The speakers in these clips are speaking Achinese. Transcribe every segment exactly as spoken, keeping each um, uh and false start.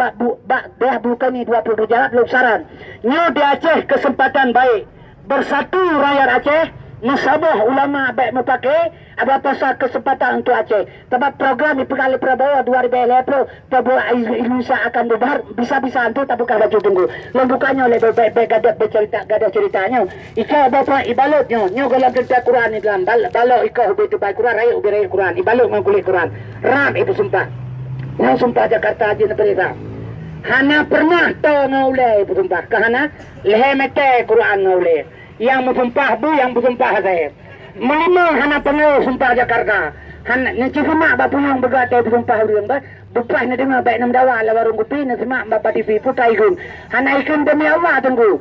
bak bu-, bak dayah Bukani dua puluh derajat lôn saran. Nyoe di Aceh keuseumpatan baik. Beusatu rakyat Aceh, meusaboh ulama bèk meupaké, aba pasa keuseumpatan untuk Aceh. Sabab program ipeugah lé Prabowo dua ribèe lhèe ploh, Prabowo Indonesia akan bubar, bisa-bisa antu tabuka baju tunggu. Lôn buka nyoe lé bèk, bèk, bèk gadôh beucerita, gadôh cerita nyoe. Iko bapak ibalut nyoe, nyoe gohlom teuntèe Quran di dalam. Bal-, balok iko ubé teubai Quran, rayeuk ubé rayeuk Quran, ibalut ngon kulét Quran. Rab ipeusumpah. Nyoe sumpah Jakarta jih neubri rab. Hana pernah toe ngon ulèe ipeusumpah. Ka hana? Lhèe mètè Quran ngon ulèe. Nyang meusumpah bu, nyang meusumpah asèe. Meulimong hana peungaroh sumpah Jakarta. Hana, neusimak bak punyueng beugah teuh peusumpah ureueng bah. Bukon neudeungoe bèk neumeudawa lam warong kupi, neusimak bak, bak T V putra ikheun. Hana ikheun demi Allah teungku.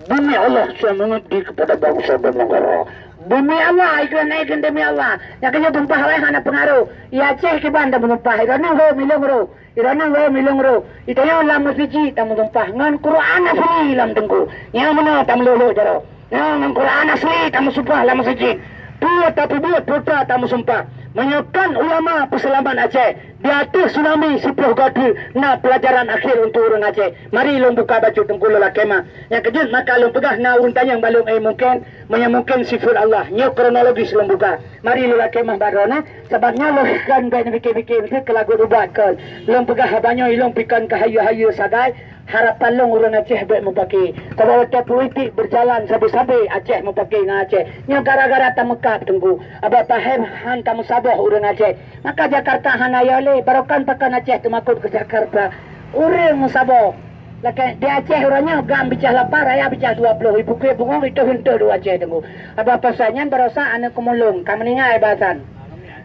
Demi Allah saya mengabdi kepada bangsa dan negara. Demi Allah ikheun, ikheun demi Allah. Nyang keuh sumpah awai hana peungaroh. Ya Aceh kiban dan meusumpah. Ironi ho milong roh. Irani woe milong roh, itanyoe lam meuseujid tameusumpah ngon Quran asli lam teungku. Nyang meunoe tameulôh-lôh jaroe. Nyoe ngon Quran asli tameusumpah lam meuseujid. Peue tapeubuet peue tameusumpah. Meunyoe kon ulama peuseulamat Aceh, di ateueh tsunami siploh goe teuk na peulajaran akhé untuk ureueng Aceh. Mari lôn buka bacut teungku lôn lakèe mah. Nyang keujeuet maka lôn peugah na ureueng tanyong bak lôn, eh, mungken, meunyoe mungken sifeut Allah. Nyoe kronologis lôn buka. Mari lôn lakèe mah bak droeneuh. Sabab nyoe lôn kon bèk neupike-pike, meusti keu lagu ubat kon. Lôn peugah haba nyoe ilôn pikon keu hayeue-hayeue sagai, harapan lôn ureueng Aceh bèk meupaké. Sabab watèe politik beujalan sabe-sabe Aceh meupaké ngon Aceh. Nyoe gara-gara tameukab teungku. Aba pahém han tameusaboh ureueng Aceh. Maka Jakarta hana yo lé, barokon pakon Aceh teumakot keu Jakarta. Ureueng meusaboh. Lakèe di Aceh uroe nyoe GAM bicah lapan, raya bicah dua ploh, ipuke bungong itu henteu dua Aceh teungku. Aba pasai nyan barosa aneuk keumulông ka meuninggai basan.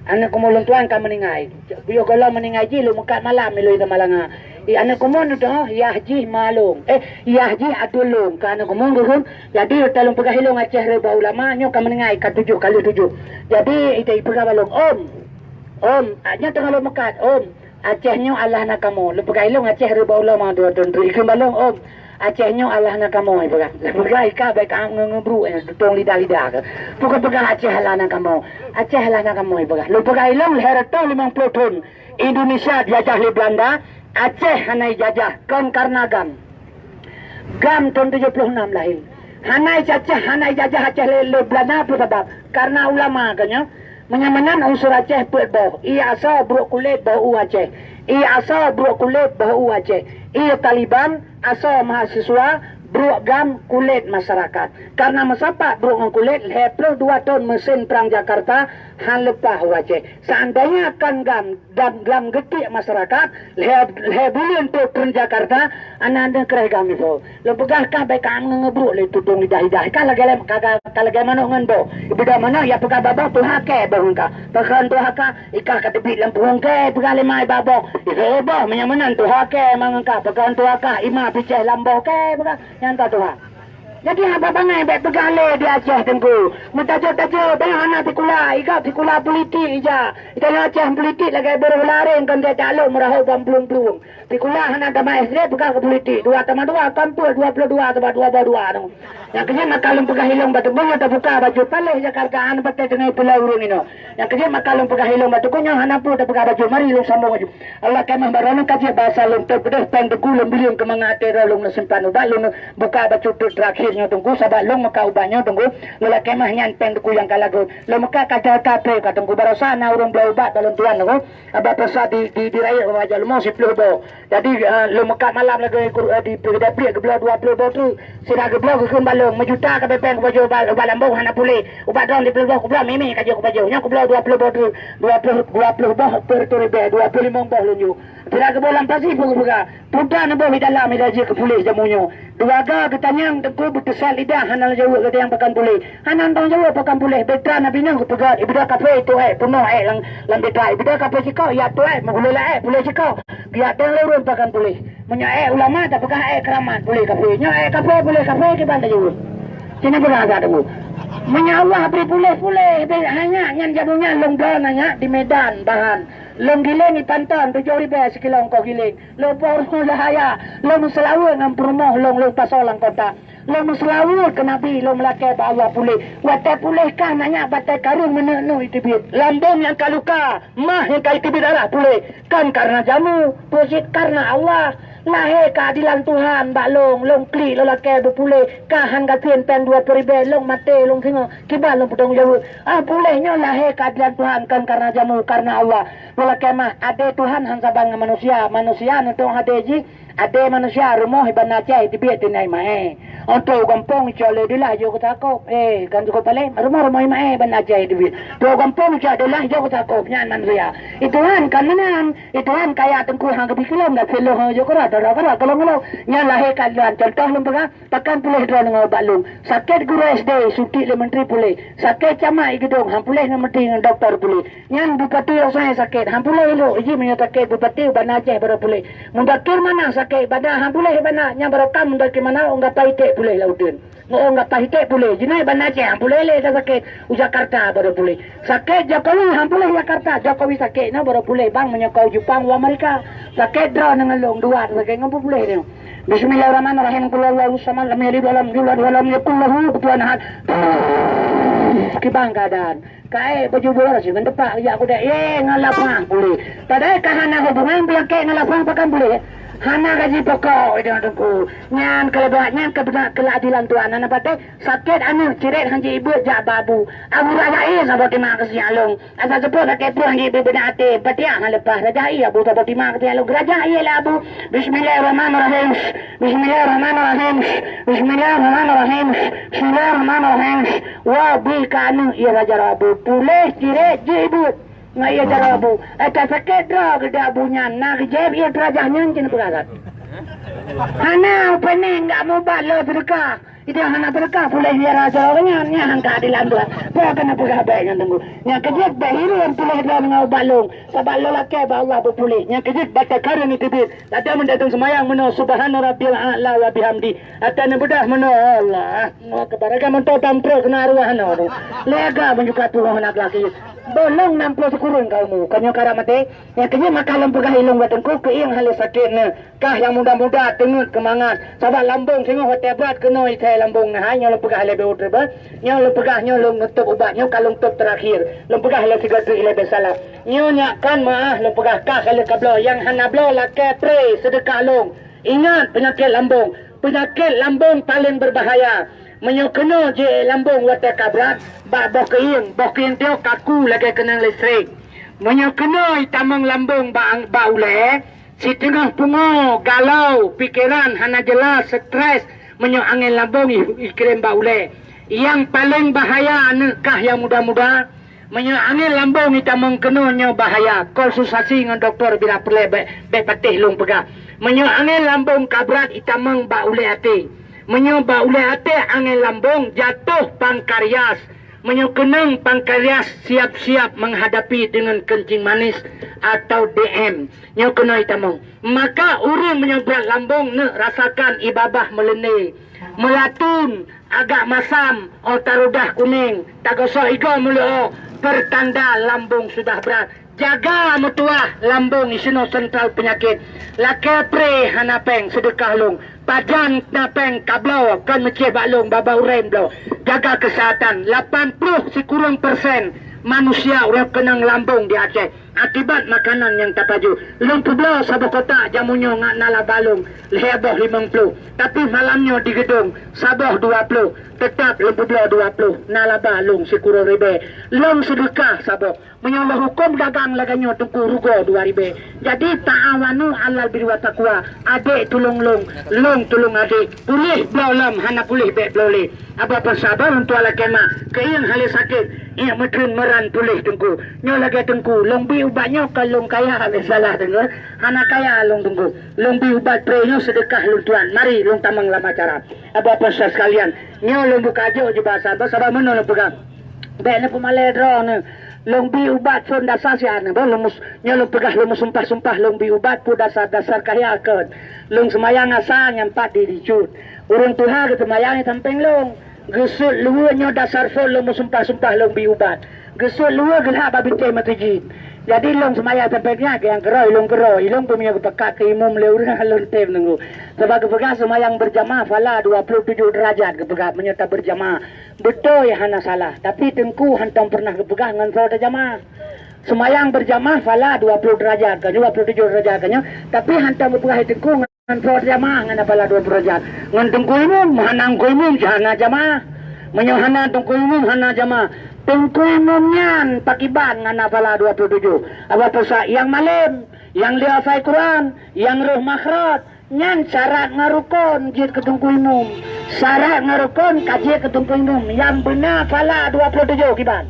Aneuk keumulông tuan ka meuninggai. Buyôh gohlom meuninggai jih lôn meukat malam ilôn i Samalanga. I aneuk keumulông tu, yah jih Malông. Eh, yah jih Atulông. Ka aneuk keumulông geuhun. Jadi, talôn peugah ilôn Aceh reuba ulama nyoe ka meuninggai ka tujoh kali tujoh. Jadi, ita ipeugah balông, "Om, Om, nyoe teungoh lôn meukat, Om. Aceh nyoe Allah na kamoe." Lôn peugah ilôn Aceh reuba ulama dua thon. Ikheun balông, "Om, Aceh nyoe Allah na kamoe," peugah. Lôn peugah ika bèk ka ngeubru, eh, tutong lidah-lidah ke. Bukan peugah Aceh Allah na kamoe. Aceh Allah na kamoe peugah. Lôn peugah ilôn lhèe reutôh limong ploh thon Indonesia dijajah lé Belanda, Aceh hana ijajah, kon karena GAM. GAM thon tujoh ploh nam lahé. Hana icacah, hana ijajah Aceh lé, lé Belanda peue sabab? Karena ulama ka nyoe. Meunyoe meunan unsur Aceh peuet boh, ie asoe brok kulét boh u Aceh, ie asoe brok kulét boh u Aceh, ie Taliban asoe mahasiswa, brok GAM kulét masyarakat. Karena meusapat brok ngon kulét, lhèe ploh dua thon meusén prang Jakarta han leupah u Aceh. Seandainya kon GAM dan lam geutiek masyarakat, lhèe, lhèe buleuen trok keu Jakarta, aneuk-aneuk kreh GAM isoe. Lôn peugah kah bèk ka ngeubruek lé tutong lidah-lidah. Kah lagèe lé-, ka, ka, ka lagèe manok ngon boh. Beda manok ya peugah bak boh tuha kèe boh ngon kah. Pakon tuha kah, ikah ka teubiet lam puhông kèe peugah lé ma i bak boh. Isoe boh meunyoe meunan tuha kèe ma ngon kah. Pakon tuha kah, ima picéh lam boh kèe peugah. Nyan ka tuha. Jadi haba bangai bèk peugah lé di Aceh teungku. Meutajok-tajok bèk hana sikula, igab sikula politik ija. Ita nyoe Aceh politik lagèe beureuh lareng kon gata lôn meurahô bak plueng-plueng. Sikula hana tamat S D peugah keu politik. Dua tamah dua kon peue dua ploh dua sabab dua boh dua tu. Nyang keujeuet maka lôn peugah ilôn bak teumpat tabuka baju paléh Jakarta hana patéh teungoh pula ureueng inoe. Nyang keujeuet maka lôn peugah ilôn bak teungku nyoe hana peue tapeugah baju. Mari lôn sambông baju. Allah keumah bak droeneuh ka jeuet basa lôn teupeudeuh péng teungku lôn bileueng keu mangat até droe lôn neusimpan ubat lôn buka bacut teuk terakhir nyoe teungku sabab lôn meuka ubat nyoe teungku lôn lakèe mah nyan péng teungku nyang ka lagot lôn meuka ka jauh ka péng ka teungku barosa na ureueng bloe ubat bak lôn tuan teungku abah peurasa di di di rayeuk bak Raja Leumo siploh boh. Jadi eh, lôn meuka malam lagèe kur- eh, di Peugeudai Pliek geubloe dua ploh boh teuk. Sira geubloe geukheun bak lôn meujuta ka péng kupajoh ubat ubat lambông hana puléh. Ubat droe di ploh boh kubloe mimi ka jeuet kupajoh. Nyoe kubloe dua ploh boh teuk dua ploh dua ploh boh per tu ribèe dua ploh limong boh lôn jok. Sira geuboh lam pasi pun geupeugah. Peue neuboh di dalam ida jeuet keu puléh jameun nyoe. Dua ga geutanyong teungku beuteuset lidah hana jaweueb gata nyang pakon puléh. Hana tang jaweueb pakon puléh. Beta na binéh geupeugah ibida kafé itu ék peunoh ék lam lam beta. Ibida kafé sikok ya tu ék meuhulé la ék puléh sikok. Biak deng lurun pakon puléh. Meunyoe ék ulama tapeugah ék keuramat puléh kafé. Nyoe ék kafé puléh kafé kiban tajaweueb. Cina peugah agak teungku. Meunyoe Allah bri puléh puléh hanya nyan jameun nyan lôn bloe nanya di Medan bahan. Lôn giléng i Panton tujoh ribèe sikilo ongkoh giléng. Lôn poh rumoh Yahaya, lôn meuseulaweuet ngon peurumoh lôn, lôn pasoe lam kota. Lôn meuseulaweuet keu Nabi, lôn meulakèe bak Allah puléh. Watèe puléh kah na nyak batèe kareueng meuneuk-neuk iteubiet. Lambông nyang ka luka, mah nyang ka iteubiet darah puléh. Kon kareuna jameun, peue cit kareuna Allah. Lahé keuadilan Tuhan bak lôn, lôn klik lôn lakée beupuléh, ka han gasien péng dua ploh ribée, lôn maté lôn singoh, kiban lôn peutanggung jaweueb. Ah, puléh nyoe lahé keuadilan Tuhan kon kareuna jameun, kareuna Allah. Lôn lakée mah, adé Tuhan han saban ngon manusia, manusia neutôh adé jih, adé manusia rumoh i Banda Aceh teubiet teunai maé. Ôh trok u gampông icok lé deulah jok keu takôb. Eh, kan cukup paléh, rumoh-rumoh i maé Banda Aceh teubiet. Trok u gampông icok deulah jok keu takôb, nyan manusia. I Tuhan kan meunan. I Tuhan kaya teungku hang geubi keulom dak siloh jok keura dara keura golong-golong. Nyan lahé keuadilan. Contoh lôn peugah, pakon puléh droe ngon bak lôn. Sakét guru S D suntik lé menteri puléh. Sakét camat i geudong han puléh ngon menteri ngon doktor puléh. Nyan bupati Aceh sakét han puléh ilok. Iji meunyoe sakét bupati u Banda Aceh baru puléh. Mudakir Manah sakét Banda han puléh Banda nyan baru kam Mudakir Manah ong gapai iték puléh lam uteuen. Ngon gapai iték puléh, jinoe Banda Aceh han puléh lé dah sakét, u Jakarta baru puléh. Sakét Jokowi han puléh Jakarta, Jokowi sakét nyoe baru puléh bang meunyoe ka u Jepang u Amerika. Sakét droe ngon lôn dua sakét ngon puléh nyoe. Bismillahirrahmanirrahim. Qul huwallahu samad, lam yalid walam yulad walam yakul lahu kufuwan ahad. Kiban keadaan. Kaék baju bola siban tepak jak kudek, ye ngon lapang puléh. Padahai ka hana hubungan penyakit ngon lapang pakon puléh. Hana gaji pokok itu teungku. Nyan keuleubah nyan keubeuna keuadilan Tuhan. Hana patéh sakét aneuk cirét han jibeut jak bak abu. Abu raja ie saboh tima keusiang lôn. Asa seupôt sakét pun han jibeut beuna até. Patiah han leupah raja ie abu saboh tima keusiang lôn. Raja ie lah abu. Bismillahirrahmanirrahim. Bismillahirrahmanirrahim. Bismillahirrahmanirrahim. Bismillahirrahmanirrahim. Wa bi ka aneuk ie raja rabu puléh cirét jih ibuet. Ngon ie raja rabu. Eh, tasakét droe geuda abu nyan. Na geujép ie raja nyan cit peugah that. Hana upene enggak mubat lo seudeukah. Ideh hana seudeukah puléh ie raja nyan. Nyan keuadilan Tuhan. Peue keuneuk peugah bék nyan teungku. Nyan keujeuet bék hireuen puléh droe ngon ubat lôn. Sabab lôn lakée bak Allah beupuléh. Nyan keujeuet baca kareueng teubiet. Lada meudatang seumayang meunoe, "Subhana rabbiyal a'la wa bihamdi." Ata neubeudah meunoe, "Allahu akbar." Agak mantong tamprok keunan arwah hana tu. Lé agak meunyoe ka tuha hana geulaki. Bolong nam ploh sikureueng ka umu. Ka nyoe ka rab maté. Nyang keujeuet maka lôn peugah ilong bak teungku, keuieng hale sakét nyoe. Kah nyang muda-muda teungeut keumangat. Sabab lambong singoh watée brat keunoe ithai lambong na hai nyoe lôn peugah lé beuet ribée. Nyoe lôn peugah nyoe lôn neutôb ubat nyoe ka lôn tôb teurakhir. Lôn peugah lé sigoe treuk ilée beusalah. Nyoe nyak kon meuáh lôn peugah kah ka lheueh kabloe nyang hana bloe lakée pré seudeukah lôn. Ingat peunyakét lambong. Peunyakét lambong paleng beubahaya. Meunyoe keunoe jih lambong watée ka brat, bak boh keuieng, boh keuieng tioh kaku lagée keunong listrik. Meunyoe keunoe itamong lambong bak, bak ulée, siteungoh pungo, galau, pikeran hana jeulaih, stres, meunyoe angén lambong i, ikirém bak ulée. Nyang paleng bahaya aneuk kah nyang muda-muda, meunyoe angén lambong itamong keunoe nyoe bahaya, konsultasi ngon dokto bila peureulée bék, bék patéh lôn peugah. Meunyoe angén lambong ka brat itamong bak ulée até. Meunyoe bak ulée até angén lambong jatoh pankarias. Meunyoe keunong pankarias siap-siap menghadapi dengan kencing manis atau D M. Nyoe keunoe itamong. Maka ureuëng meunyoe brat lambong neuk rasakan i babah meuleundé, meulatun, agak masam, ôh tarudah kuning, tagosok igoe meuleuoh, pertanda lambong sudah brat. Jaga meutuwah lambong isinoe sentral peunyakét. Lakée pré hana péng seudeukah lôn. Pajan na péng kabloe kon meucéh bak lôn babah ureuëng bloe. Jaga keusehatan. Lapan ploh sikureueng persen manusia ureuëng keunong lambong di Aceh. Akibat makanan nyang tapajoh. Lôn peubloe saboh kotak jamu nyoe ngat na laba lôn lhée boh limong ploh. Tapi malam nyoe di geudong saboh dua ploh. Teutap lôn peubloe dua ploh. Na laba lôn sikureueng ribée. Lôn seudeukah saboh. Meunyoe lôn huköm dagang lagée nyoe teungku rugoe dua ribée. Jadi ta'awanu 'alal birri wa taqwa. Adék tulông lôn, lôn tulông adék. Puléh bloe lom hana puléh bék bloe lé. Abah peusabar untuk lakée ma, keuieng hale sakét, iek meutreun meuran puléh teungku. Nyoe lagée teungku, lôn bi ubat nyoe kon lôn kaya habéh salah teungku. Hana kaya lôn teungku. Lôn bi ubat pré nyoe seudeukah lôn tuan. Mari lôn tamong lam acara. Abah peursa sekalian, nyoe lôn buka jok jubah sabar, sabar meunoe lôn peugah. Bék neupeumalée droeneuh. Lôn bi ubat phon dasar siat nyoe, lôn mus-, nyoe lôn peugah lôn meusumpah-sumpah lôn bi ubat peue dasar-dasar kaya kon. Lôn seumayang asa nyang pat di dicut. Ureuëng tuha geuseumayang di sampéng lôn. Geusut luweue nyoe dasar phon lôn meusumpah-sumpah lôn bi ubat. Geusut luweue geulhak bak bintéh meuseujid. Jadi lôn seumayang sampéng nyan nyang keurôi lôn keurôi, ilôn pun meunyoe geupakat keu imum lé ureuëng lôn tem teungku. Sabab geupeugah seumayang beurjamaah phala dua ploh tujoh deurajat geupeugah meunyoe tabeurjamaah. Beutôi hana salah, tapi teungku hantom peureunah geupeugah ngon soe tajamaah. Seumayang beurjamaah phala dua ploh deurajat ka nyoe, dua ploh tujoh deurajat ka nyoe, tapi hantom geupeugah teungku ngon Ngon soe jamaah ngon pahala dua ploh derajat. Ngon teungku imum, hana teungku imum hana jamaah. Meunyoe hana teungku imum hana jamaah, teungku imum nyan pakiban ngon pahala dua ploh tujoh. Apa peue sa nyang malém, nyang lheueh hafai Quran, nyang rôh makhraj, nyan syarat ngon rukon jeuet keu teungku imum. Syarat ngon rukon ka jeuet keu teungku imum. Nyang beuna pahala dua ploh tujoh kiban.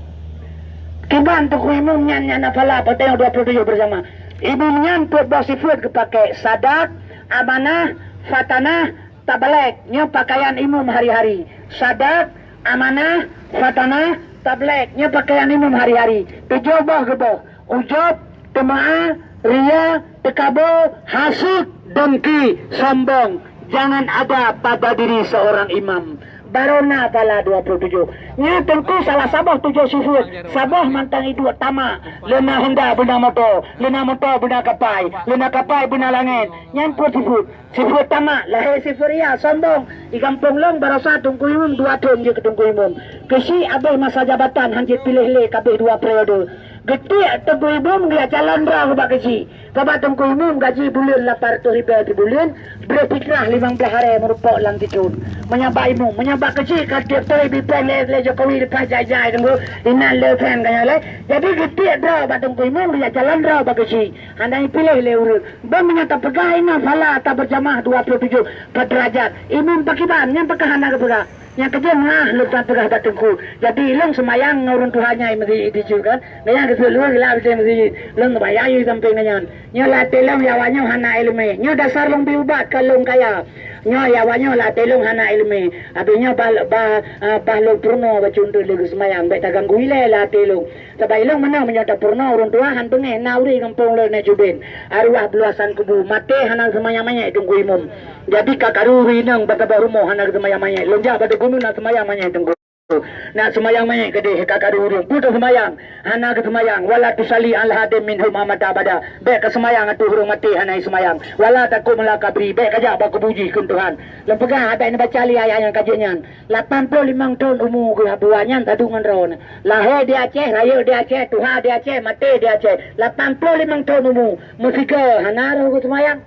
Kiban teungku imum nyan nyang na pahala peuteungoh dua ploh tujoh beurjamaah. Imum nyan peuet boh sifeuet geupakè, sadat, amanah, fatanah, tabligh, nyoe pakaian imum hari-hari. Sadat, amanah, fatanah, tabligh, nyoe pakaian imum hari-hari. Tujoh boh geuboh, ujub, teumaa, ria, teukabô, hasut, dengki, sombong. Jangan ada pada diri seorang imam. Baru na pahala dua puluh tujuh. Nyoe teungku salah saboh tujoh sifeuet. Saboh mantong iduek tamak. Leuna honda beuna moto, leuna moto beuna kapai, leuna kapai beuna langét. Nyan peuet sifeuet. Sifeuet tamak, lahé sifeuet ria, sombong. Di gampông lôn barosa teungku imum dua thon jeuet keu teungku imum. Keuchik abéh masa jabatan han jeuet piléh lé ka abéh dua periode. Geutiek teungku imum geujak calon droe ubak keuchik. Sabab teungku imum gaji buleuen lapan reutôh ribèe sibuleuen, breuh fitrah limong blaih arè meurumpok lam sithon. Meunyoe bak imum, meunyoe bak keuchik ka tiep toi bipèng lé, lé Jokowi leupah jai-jai teungku, inan le pèng ka nyan lé. Jadi geutiek droe bak teungku imum geujak calon droe ubak keuchik. Hana jipiléh lé ureueng. Bah meunyoe tapeugah inoe pahala tabeurjamaah dua puluh tujoh derajat. Imum pakiban, nyan pakon hana geupeugah. Nyang keujeuet meuah lôn tapeugah bak teungku. Jadi lôn seumayang ngon ureueng tuha nyan di meuseujid di jih kan. Nyan geuseuôt lôn geulak di meuseujid. Lôn seumayang di sampéng nyan. Nyoe lam até lôn, ya awak nyoe hana iéleumé. Nyoe dasar lôn bri ubat kon lôn kaya. Nyoe ya awak nyoe lam até lôn hana iéleumé. Habéh nyoe bah, bah, ah, bah lôn peurunoe bacut lôn geuseumayang. Bèk taganggu ilèe lam até lôn. Sabab ilôn meunan meunyoe tapeurunoe ureueng tuha han beungèh na ureueng gampông lôn nèk cuben. Arwah beuluasan kubu maté hana seumayang manyét teungku imum. Jadi ka karu ureueng inong bak saboh rumoh hana geuseumayang manyét. Lôn jak bak teungku imum na seumayang manyét teungku. Na seumayang manyét keudéh ka karu ureueng. Peue taseumayang? Hana geuseumayang. Wala tusalli ala ahadin minhum mata abada. Bèk kaseumayang ateueh ureueng maté hana jiseumayang. Wala taqum ala qabri. Bèk kajak bak kubu jih kheun Tuhan. Lôn peugah, bèk neubaca lé ayat nyang ka jeuet nyan. Lapan ploh limong thon umu geuh buah nyan taduek ngon droeneuh. Lahé di Aceh, rayeuk di Aceh, tuha di Aceh, maté di Aceh. Lapan ploh limong thon umu, meusigoe hana roh geuseumayang.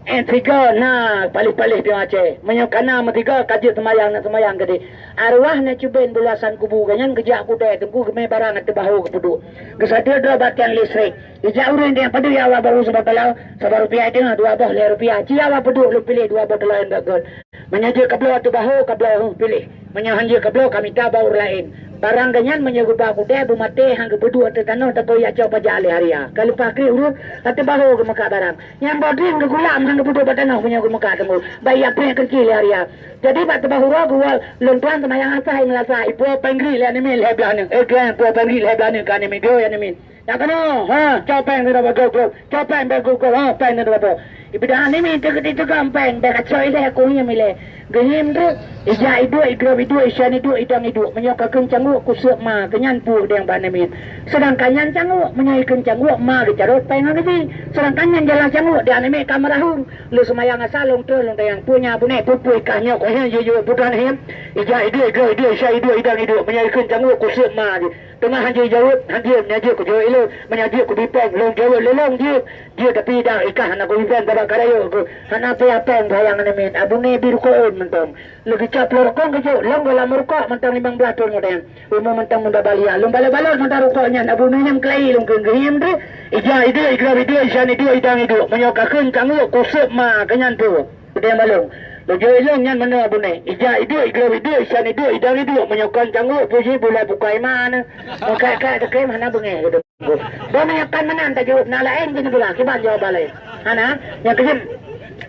Eh, sigoe na paléh-paléh di Aceh. Meunyoe kana meusigoe ka jeuet seumayang, na seumayang keudéh. Arwah nèk cuben beuluasan kubu geuh nyan geujak kudèe teungku geumé barang ateueh bahô geupeuduek. Geusadeue droe bak tiang listrik. Ijak ureueng nyang padub ya awak baru sabab taloe, sabab rupiah teungoh dua boh lhèe rupiah. Ci awak peuduek lôn piléh dua boh taloe nyang göt. Meunyoe jeuet kabloe ateueh bahô, kabloe, huh, piléh. Meunyoe han jeuet kabloe, ka mita bak ureueng laén. Barang geuh nyan meunyoe geuba kudèe, beumaté, han geupeuduek ateueh tanoh, teuka jak cok paja lé haria. Ka leupah kriet ureueng, ateueh bahô geumeukat barang. Nyang bodring geugulam han geupeuduek bak tanoh meunyoe geumeukat teungku. Bak jak preh keuki lé haria. Jadi bak teubahô uroe geuwoe lôn tuan seumayang asai ngon lasa, ipuwoe péng gri lé anemin lhèe blaih nyoe. Eh, geuwoe ipuwoe péng gri lhèe blaih nyoe keu anemin, geuwoe anemin. Nyang keunoe, ha, cok péng sidroe bak gob-gob, cok péng bak gob-gob, ha, péng sidroe bak gob. Ipeugah anemin teukeudi teugam péng, bèk kacok ilèe, kuhiem ilèe. Geuhiem treuk, ijak iduek, igrob iduek, isan iduek, idang iduek. Meunyoe ka kheun cangguk, kuseuet ma, keu nyan peue geudeng bak anemin. Seudangkan nyan cangguk, meunyoe ikheun cangguk, ma geucarôt péng ngon geubi. Seudangkan nyan jalan cangguk, di anemin ka meurahong. Lôn seumayang asa lôn trön lôn tanyong, "Peue nyan Abuné, peue-peue ikah nyoe kok hiem jiyue buet droe hiem? Ijak iduek, igrob iduek, isan iduek, idang iduek, meunyoe ikheun cangguk kuseuet ma jih." Teuma han jeuet jaweueb, han jeuet, meunyoe jeuet kujaweueb ilôn, meunyoe jeuet kubi péng, lôn jaweueb lé lôn jeuet. Jeuet tapi idang ikah hana kubi péng, sabab ka rayeuk keuh hana payah péng sayang anemin. Abuné bi rukok ôn mantong. Lôn geucok ploh rukong geujok, lôn geulam rukok mantong limong blaih thon ngon dayang. Umu mantong muda balia. Lôn balot-balot mantong rukok nyan, Abuné nyang keulayi lôn kheun geuhiem treuk. Ijak iduek, igrob iduek, isan iduek, idang iduek. Meunyoe ka kheun cangguk, kuseuet ma, keu nyan peue. Geutem balong. Lôn jaweueb ilôn nyan meunoe Abuné. Ijak iduek, igrob iduek, isan iduek, idang iduek. Meunyoe kon cangguk, puji bulat bukai ma nyoe. Meukat-kat teukem hana beungèh geutem. Bah meunyoe kon meunan tajaweueb, na laén jih neupeugah, kiban jawaban laén. Hana, nyang keujeuet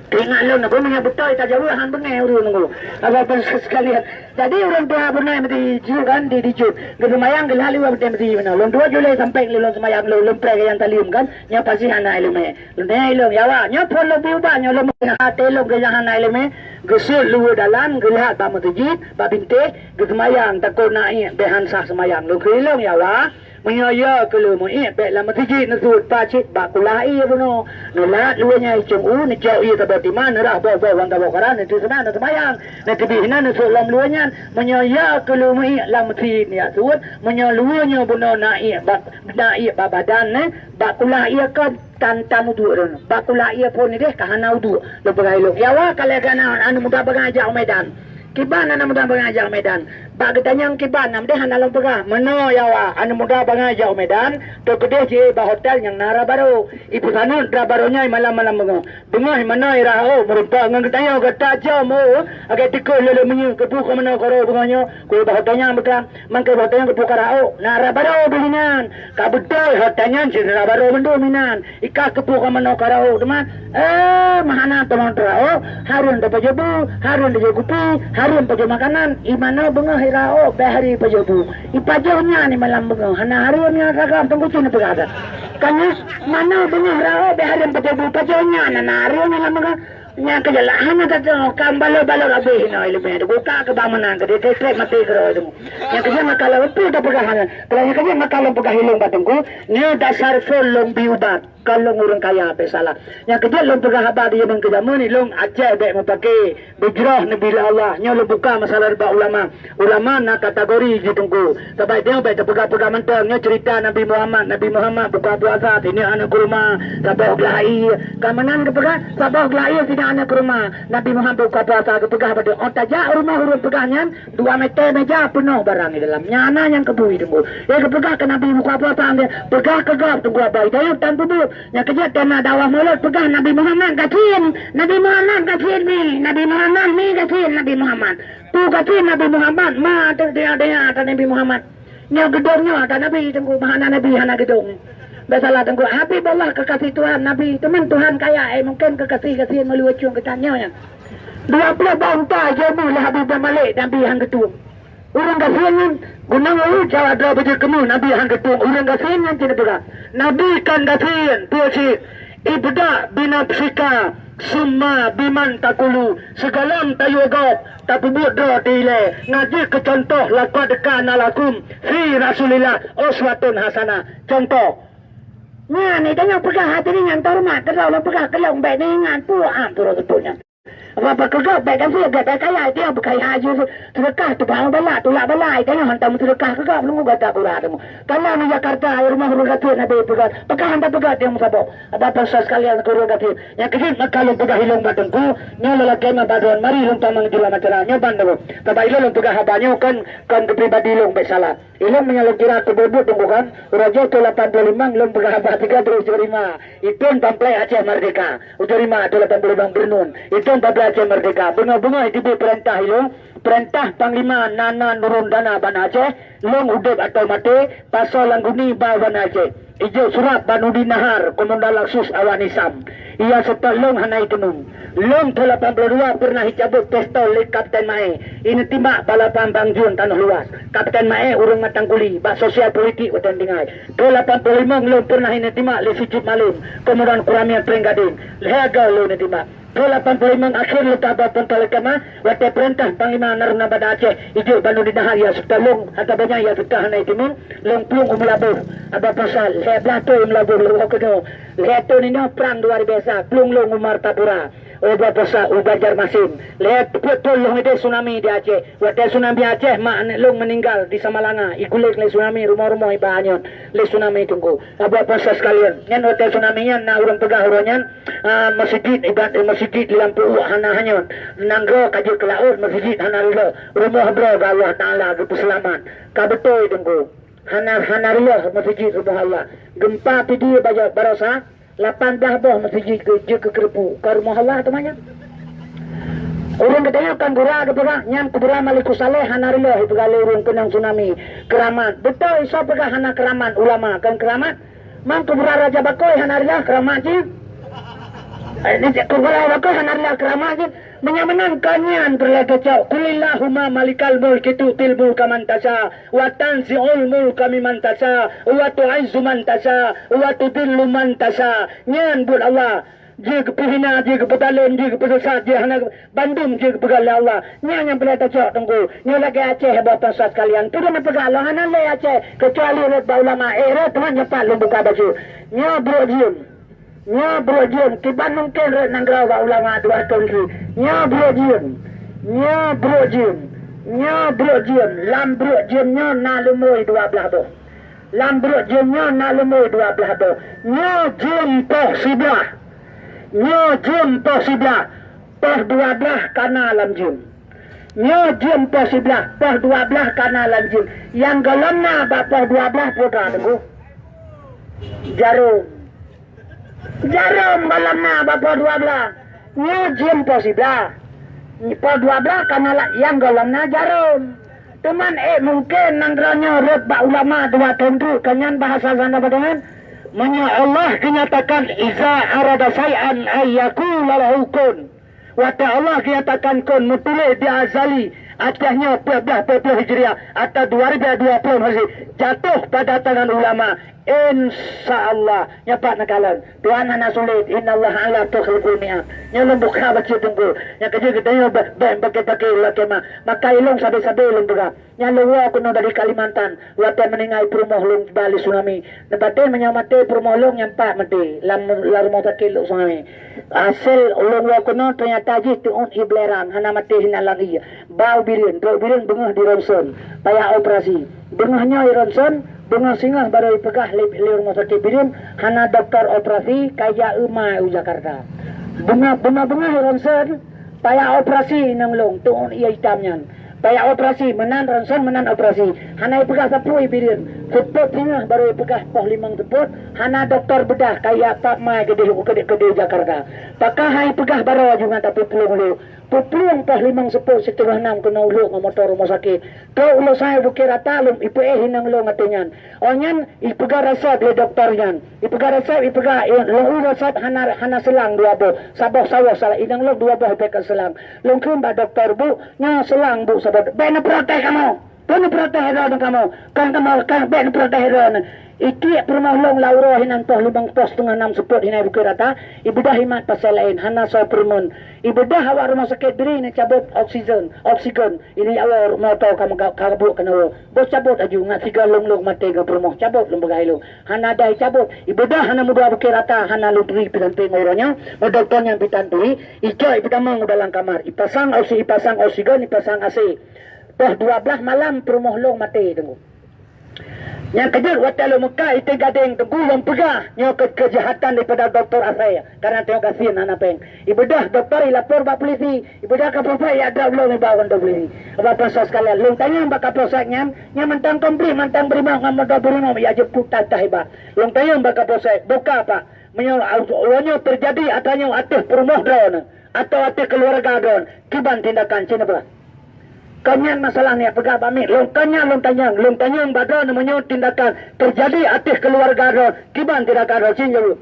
teuingat lôn, bah meunyoe beutôi tajaweueb han beungèh ureueng nunggu. Apa-apa sekalian. Jadi ureueng tuha beuna meuti jih kan di dijut. Geuseumayang geulhah liwat meuti meuti beuna. Lôn dua julai sampai lôn seumayang lôn, lôn preh nyang taleuem kan. Nyoe pasti hana iéleumé. Lôn tanyong ilôn, "Ya wa, nyoe phon lôn bi ubak nyoe lôn meuhah até lôn keu nyang hana iéleumé." Geuseuôt luweue dalam, geulhah bak meuseujid, bak bintéh, geuseumayang takot na iék bèk han sah seumayang. Lôn kheun ilôn, "Ya wa, Meunyoe ya keu lheueh meuék, bèk lam meuseujid neusut, pancit bak kulah ié bunoe. Neulat luweue nyan i cung u, neucok ié saboh timan, neurah boh-boh wan saboh kara, neuteuseunang neuseumayang, neuteubiet inan neusut lom luweue nyan. Meunyoe ya keu lheueh meuék lam meuseujid neujak sut, meunyoe luweue nyoe bunoe na ié bak, na ié bak badan, eh, bak kulah ié kon tan-tan uduk droeneuh. Bak kulah ié phon ideh ka hana uduk. Lôn peugah ilôn, ya wa, ka lheueh ka na aneuk muda bangai jak u Medan. Kiban aneuk muda bangai jak u Medan. Bak geutanyong kiban, nam deh hana lôn peugah. Meunoe ya wa, aneuk muda bangai jak u Medan, teukeudeh jiék bak hotel nyang na dara barô. Ipeusaneut dara barô nyan malam-malam beungoh. Beungoh meunoe i Raho, meurumpok ngon geutanyoe gata jom, oh, agak tikoh lé-lé meunyeue, keupeue ka meunoe karo beungoh nyoe, keu bak hotel nyan beukam, mangke bak hotel nyan keupeue ka raôk, na dara barô bak inan. Ka beutôi hotel nyan cit dara barô mandum inan. Ika keupeue ka meunoe ka raôk teuma. Eh, meuhana teuma teuh raôk, hareuem tapajoh bu, hareuem tajoh kupi, hareuem pajoh makanan, i manoe beungoh i raôk, bèk hareuem pajoh bu. Ipajoh nyan i malam beungoh, hana hareuem nyan ragam teungku cit neupeugah that. Ka nyan, manoe beungoh raôk, bèk hareuem pajoh bu, pajoh nyan hana hareuem nyan lam beungoh. Nyang keu jeulaih hana tateumé, kan balot-balot abéh inoe ileumèe teuh. Buka keu bang meunan, keu trép-trép maté keudroe teuh. Nyang keu jeuet maka lôn peue tapeugah hana. Kalau nyang keu jeuet maka lôn peugah ilôn bak teungku, nyoe dasar phon lôn bi ubat. Kon lôn ureueng kaya, bèk salah. Nyang keu jeuet lôn peugah haba di jameun keu jameun, ilôn Aceh bèk meupaké. Beujroh neubi lé Allah. Nyoe lôn buka masalah bak ulama. Ulama na kategori jih teungku. Sabab nyoe bèk tapeugah-peugah mantong. Nyoe ceurita Nabi Muhammad. Nabi Muhammad buka puasa, singoh aneuk kurma, saboh glah ié. Ka meunan geupeugah, saboh glah ié, singoh aneuk kurma. Nabi Muhammad buka puasa geupeugah bak droe, oh, tajak u rumoh ureueng peugah nyan, dua meter meja peunoh barang di dalam. Nyan na nyang keubui teungku. Lé geupeugah keu Nabi buka puasa, peugah keu gob teungku, abai dayeuh tan peubuet. Nyang keu jeuet ka na dakwah mulod, peugah Nabi Muhammad gasien, Nabi Muhammad gasien mi, Nabi Muhammad mi gasien Nabi Muhammad. Peue gasien Nabi Muhammad, ma teuh dea-dea ata Nabi Muhammad. Nyoe geudong nyoe ata Nabi teungku, ma hana Nabi hana geudong. Bèk salah teungku, Habibullah kekasih Tuhan Nabi, teuma Tuhan kaya, eh, mungken kekasih gasien meulucong keu tanyoe nyan. Dua ploh boh unta jeuet lé Habib bin Malik, Nabi han geutueng. Ureueng gasien nyan, gunong ueh jawa droe beujeuet keumu, Nabi han geutueng. Ureueng gasien nyan cit neupeugah, Nabi kan gasien, peue cit? Ibda binafsika, summa biman takulu. Sigohlom tayue gob, tapeubuet droe di ilèe. Nyan jeuet keu cuntoh, laqad kana lakum fi Rasulillah uswatun hasanah. Cuntoh. Nyan, tanyoe peugah hadirin nyang teuhoreumat, keudroe lôn peugah keu lôn bèk neuingat peue am peurunoe teupeu nyan. Apa-apa keu gob bèk gasien, bèk kaya, dia beukai haju, seudeukah teubang bala, tulak bala, ai tanyoe hantom seudeukah keu gob, lunggu gata gura teumu. Kana di Jakarta, ai rumoh ureueng gasien, Nabi peugah, peugah hana peugah dia meusaboh. Apa-apa sos sekalian keu ureueng gasien. Nyang keu jeuet maka lôn peugah ilôn bak teungku, nyoe lôn lakèe meubadan, mari lôn tamong jula macara, nyoe ban teungku. Sabab ilôn lôn peugah haba nyoe kon, kon keu pribadi lôn bèk salah. Ilôn meunyoe lôn kira keu buet-buet teungku kan, uroe jih thôn lapan puluh lima lôn peugah haba tiga puluh tujoh lima. Itong pamflet Aceh Merdeka. Ujoe lima thôn lapan puluh lima beureunon. Itong pamflet Aceh Merdeka. Beungoh-beungoh iteubiet peurintah ilôn, peurintah Panglima Nana Nurul Dana Banda Aceh, lôn udeb atau maté, pasoe Langguni ba Banda Aceh. Ijok surat Banudin Nahar, Komandan Laksus awak Nisam. Iya seutôt lôn hana iteumeung. Lôn thôn lapan puluh dua peureunah icabot pistol lé Kapten Mae, ineutimbak bak lapan Bang Jun Tanoh Luas. Kapten Mae ureueng Matang Kuli, bak sosial politik watèe tinggai. Thôn lapan puluh lima lôn peureunah ineutimbak lé Sicut Malém, Komandan Kuramia Trenggadeng. Lhèe goe lôn ineutimbak. Thôn lapan puluh lima akhé lôn tabah peuntah lé kama, watèe peurintah Panglima Naruna Banda Aceh, ijok Banudin Nahar iya seutôt lôn, hata banyak iya seutôt hana iteumeung, lôn plueng u Meulaboh. Aba pasal, lhèe blah thôn u Meulaboh lôn keunoe. Lhèe thôn inoe prang luar biasa, plueng lôn u Martapura. Oh, ba pusat u Banjarmasin. Lhèe peuet thôn lheueh ideh tsunami di Aceh. Watèe tsunami Aceh, mak aneuk lôn meuninggal di Samalanga. Iguléng lé tsunami, rumoh-rumoh iba hanyut lé tsunami teungku. Abu-abu sekalian, nyan watèe tsunami nyan na ureueng peugah uroe nyan, ah, meuseujid ibadat, meuseujid di lampôh uak hana hanyut. Nanggroe ka jeuet keu laôt, meuseujid hana reuloh. Rumoh droe bak Allah Taala geupeuseulamat. Ka beutôi teungku. Hana, hana reuloh meuseujid rumoh Allah. Geumpa Pidie barosa, lapan blah boh meuseujid jeuet keu keureupu, ka rumoh Allah teuma nyan. Ureueng geutanyoe kan gura geupeugah nyan kuburan Malikus Saleh hana reuloh ipeugah lé ureueng keunong tsunami. Keuramat. Beutôi, soe peugah hana keuramat? Ulama kan keuramat. Man kuburan Raja Bakoi hana reuloh keuramat jih? Eh, ni kuburan Bakoi hana reuloh keuramat jih? Meunyoe meunan, kon nyan peureulèe tacok, "Qulillahumma malikal mulki tu'til mulka man tasya, wa tanzi'ul mulka mimman tasya, wa tu'izzu man tasya, wa tudhillu man tasya." Nyan buet Allah. Jeuet geupeuhina, jeuet geupeutalon, jeuet geupeusesat, jeuet hana bandum jeuet geupeugah lé Allah. Nyan nyang peureulèe tacok Teungku. Nyoe lagèe Aceh, bapak pemirsa sekalian. Peue na peugah lôn hana lé Aceh, keucuali rot bak ulama. Eh, rot teuma nyoe pat lôn buka bacut. Nyoe brok jeuem. Nyoe brok jeuem. Kiban mungken rot nanggroe bak ulama dua thon lé. Nyoe brok jeuem. Nyoe brok jeuem. Nyoe brok jeuem. Lam brok jeuem nyoe na leumoi dua blaih boh. Lam brok jeuem nyoe na leumoi dua blaih boh. Nyoe jeuem poh siblaih. Nyoe jeuem poh siblaih. Poh dua blaih ka na lam jeuem. Nyoe jeuem poh siblaih, poh dua blaih ka na lam jeuem. Nyang gohlom na bak poh dua blaih peue Teungku? Jarôm. Jarôm gohlom na bak poh dua blaih. Nyoe jeuem poh siblaih. Poh dua blaih ka na la-, nyang gohlom na jarôm. Teuma, eh, mungken nanggroe nyoe rot bak ulama dua thon treuk, keu nyan bahasa sana badangan. Meunyoe Allah geunyatakan, "Iza arada syai'an an yaqula lahu kun." Watèe Allah geunyatakan kun, meutuléh di azali, ateueh nyoe peuet blaih peuet ploh Hijriah, atau dua ribu dua puluh Masehi, jatuh pada tangan ulama. Insya Allah, nyoe pat neukalon. Tuhan hana sulet. Innallaha ala tukhliqul mi'ad. Nyoe lôn buka bacut Teungku. Nyang keujeuet geutanyoe bèk, bèk paké-paké lakèe ma-, maka ilôn sabé-sabé lôn peugah. Nyan lôn woe keunoe dari Kalimantan. Watèe meuninggai peurumoh lôn ba lé tsunami. Neupatéh meunyoe maté peurumoh lôn nyan pat maté. Lam, lam rumoh sakét lôn tsunami. Hasé lôn woe keunoe teunyata jih teuôt ié beulerang. Hana maté hinan lam ié. Ba u Bireuen, trok Bireuen beungoh di ronson, payah operasi. Beungoh nyoe i ronson, beungoh singoh barô ipeugah lé, lé rumoh sakét Bireuen, hana dokto operasi, ka ijak eu ma u Jakarta. Beungoh, beungoh-beungoh i ronson, payah operasi inong lôn, teuôt ié itam nyan. Payah operasi, meunan ronson, meunan operasi. Hana ipeugah sapeue i Bireuen. Seupôt singoh barô ipeugah poh limong seupôt, hana dokto beudah, ka ijak pap ma keudéh, keudéh Jakarta. Pakon han ipeugah barô aju ngon tapeupulang lé. Peuplueng poh limong seupôt siteungoh nam keunoe ulok ngon moto rumoh sakét. Trok ulok sabe Bukét Rata lom ipeuéh inong lôn ateueh nyan. Oh nyan ipeugah resep lé dokto nyan. Ipeugah resep, ipeugah, eh, lôn eu resep hana, hana seulang dua boh. Saboh sawoe salah, inong lôn dua boh ipeuéh keu seulang. Lôn kheun bak dokto, "Bu, nyoe seulang, Bu, saboh." "Bèk neuprotes kamoe." Peue neuprotes droeneuh kamoe? Kon kamoe, kon bèk neuprotes droeneuh. Itiek peurumoh lôn lam uroe hinan poh limong poh siteungoh nam seupôt hinan Bukét Rata, ibeudah imat pasai laén, hana soe peurumoh. Ibeudah awak rumoh sakét Bireuen neucabot oksigen, oksigen. Ini awak moto ka meuga-, ka buet keunoe. Boh cabot aju ngat sigoe lôn-lôn maté ngon peurumoh. Cabot lôn peugah ilôn. Hana dai cabot. Ibeudah hana meudoa Bukét Rata, hana lôn turi pih tantri ngon uroe nyoe. Ngon dokto nyang pih tantri, icok ipeutamong u dalam kamar. Ipasang oksi-, ipasang oksigen, ipasang A C. Poh dua blaih malam peurumoh lôn maté Teungku. Nyang keujeuet watèe lôn meukat Ité Gadeng Teungku lôn peugah nyoe keu keujahatan daripada dokto asai, karena tanyoe gasien hana péng. Ibeudah dokto ilapor bak polisi, ibeudah Kapolsek ijak drop lôn iba u kantor polisi. Bapak pemirsa sekalian, lôn tanyong bak Kapolsek nyan, nyan mantong komplit, mantong brimob ngon mantong brimob ijak jemput tah-tah iba. Lôn tanyong bak Kapolsek, "Buka, Pak, meunyoe uroe nyoe teujadi ata nyoe ateueh peurumoh droeneuh, atau ateueh keuluwarga droeneuh, kiban tindakan?" Ci neupeugah. Kon nyan masalah nyan peugah bak miet. Lôn kon nyan lôn tanyong, lôn tanyong bak droeneuh meunyoe tindakan teujadi ateueh keuluwarga droeneuh, kiban tindakan droeneuh? Ci jaweueb.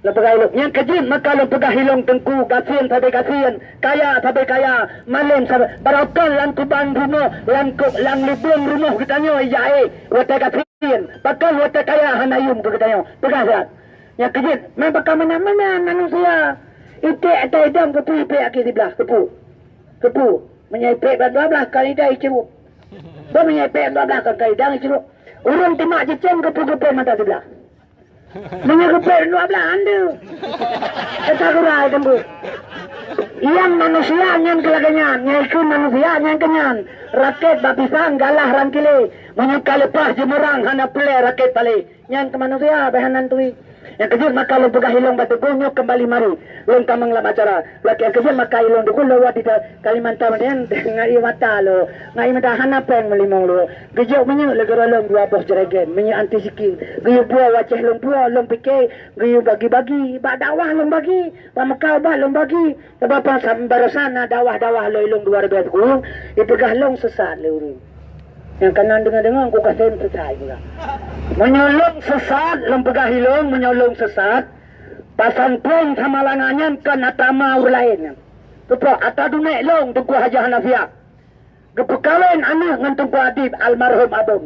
Lôn peugah ilôn. Nyang keujeuet maka lôn peugah ilôn Teungku, gasien sabe gasien, kaya sabe kaya, malém sabe. Barokon lam kubang rumoh, lam ku-, lam lubong rumoh geutanyoe ijak éh watèe gasien. Pakon watèe kaya hana yum keu geutanyoe. Peugah siat. Nyang keujeuet, meunan pakon meunan-meunan manusia. Iték ateueh idong keupeue ipék akhé siblaih, keupeue? Keupeue? Meunyoe ipék ban dua blaih, kon idang icrôk. Bah meunyoe ipék ban dua blaih, kon idang icrôk. Ureueng timak cicém keupeue geupék mata siblaih. Meunyoe geupék ban dua blaih, han deuh. Ka gura ai teungku. Nyang manusia nyan keu lagèe nyan, nyang ikheun manusia nyan keu nyan. Rakét bak pisang, galah rangkilé. Meunyoe ka leupah jeumeurang, hana peureulèe rakét palé. Nyan keu manusia, bah hana turi. Nyang keujeuet maka lôn peugah ilôn bak Teungku nyoe keumbali mari. Lôn tamong lam acara. Lagèe nyang keujeuet maka ilôn Teungku lôn woe di Kalimantan nyan ngon ié mata lôn. Ngon ié mata hana péng meulimong lôn. Geujok minyeuk lé gurèe lôn dua boh jerigen, minyeuk anti siki. Geuyue buet u Aceh lôn buet, lôn piké, geuyue bagi-bagi. Bak dakwah lôn bagi, bak Mekah ubat lôn bagi. Sabab baroesa na dakwah-dakwah lôn ilôn dua ribèe sikureueng, ipeugah lôn sesat lé ureueng. Nyang ka na deungoe-deungoe, ku kasem sesat ipeugah. Meunyoe lôn sesat, lôn peugah ilôn, meunyoe lôn sesat, pasantren Samalanga nyan kon atra ma ureueng laén nyan. Keupeue? Atra dunek lôn, Teungku Hajah Hanafiah. Geupeukawen aneuk ngon Teungku Adib, almarhum Abon.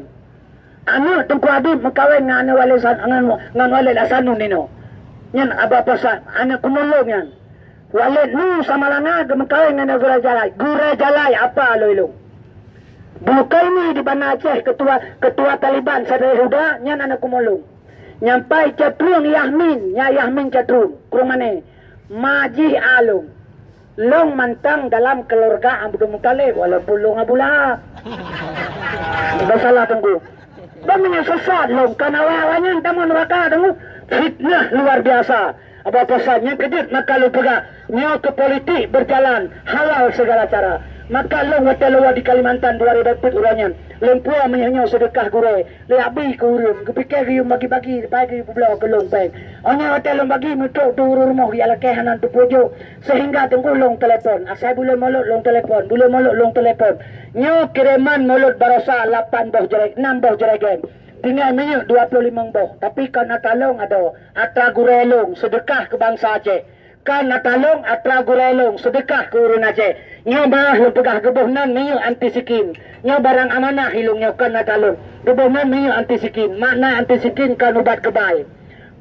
Aneuk Teungku Adib meukawen ngon aneuk Walid Hasan-, ngon, ngon Walid Hasanun inoe. Nyan Abah Pasat, aneuk kumulong nyan. Walid Nu Samalanga geumeukawen ngon Gurée Jalai. Gurée Jalai apa lôn ilong? Bukai ni di Banda Aceh, ketua, ketua Taliban Saideh Huda, nyan aneuk kumulong. Nyampai Catrueng Yahmin, nya Yahmin Catrueng, Krueng Mané. Ma jih along. Long mantong dalam keluarga Abdul Muthalib, walaupun long Abu Lahab. Basalah teungku. Ban meunyoe sesat long, kan awai-awai nyan tamong neuraka teungku. Fitnah luar biasa. Abah Pasat nyang keujeuet maka lôn peugah, nyoe keu politik berjalan halal segala cara. Maka long watée lôn di Kalimantan dua ribu peuet uroe nyan. Lôn puwoe meunyoe nyoe seudeukah gurée. Lé abi keu ureuëng, geupike geuyue bagi-bagi, pai geuyue peubloe keu long péng. Óh nyoe watée long bagi meutrok tu ureuëng rumoh geujak lakée hana teupeujok, seuhingga teungku long telepon. Asai buleuen mulod long telepon, buleuen mulod long telepon. Nyoe kireman mulod barosa lapan boh jerek, enam boh jereken. Tinggai minyeuk dua ploh limong boh. Tapi kon atra long adoe, atra gurée long, seudeukah keu bansa Aceh. Kan atra long, atra gurée long, seudeukah keu ureuëng Aceh. Nyoe bah lôn peugah geuboh nan minyeuk anti sikin. Nyoe barang amanah ilong nyoe kan atra long. Geuboh nan minyeuk anti sikin. Makna anti sikin kan ubat keubai.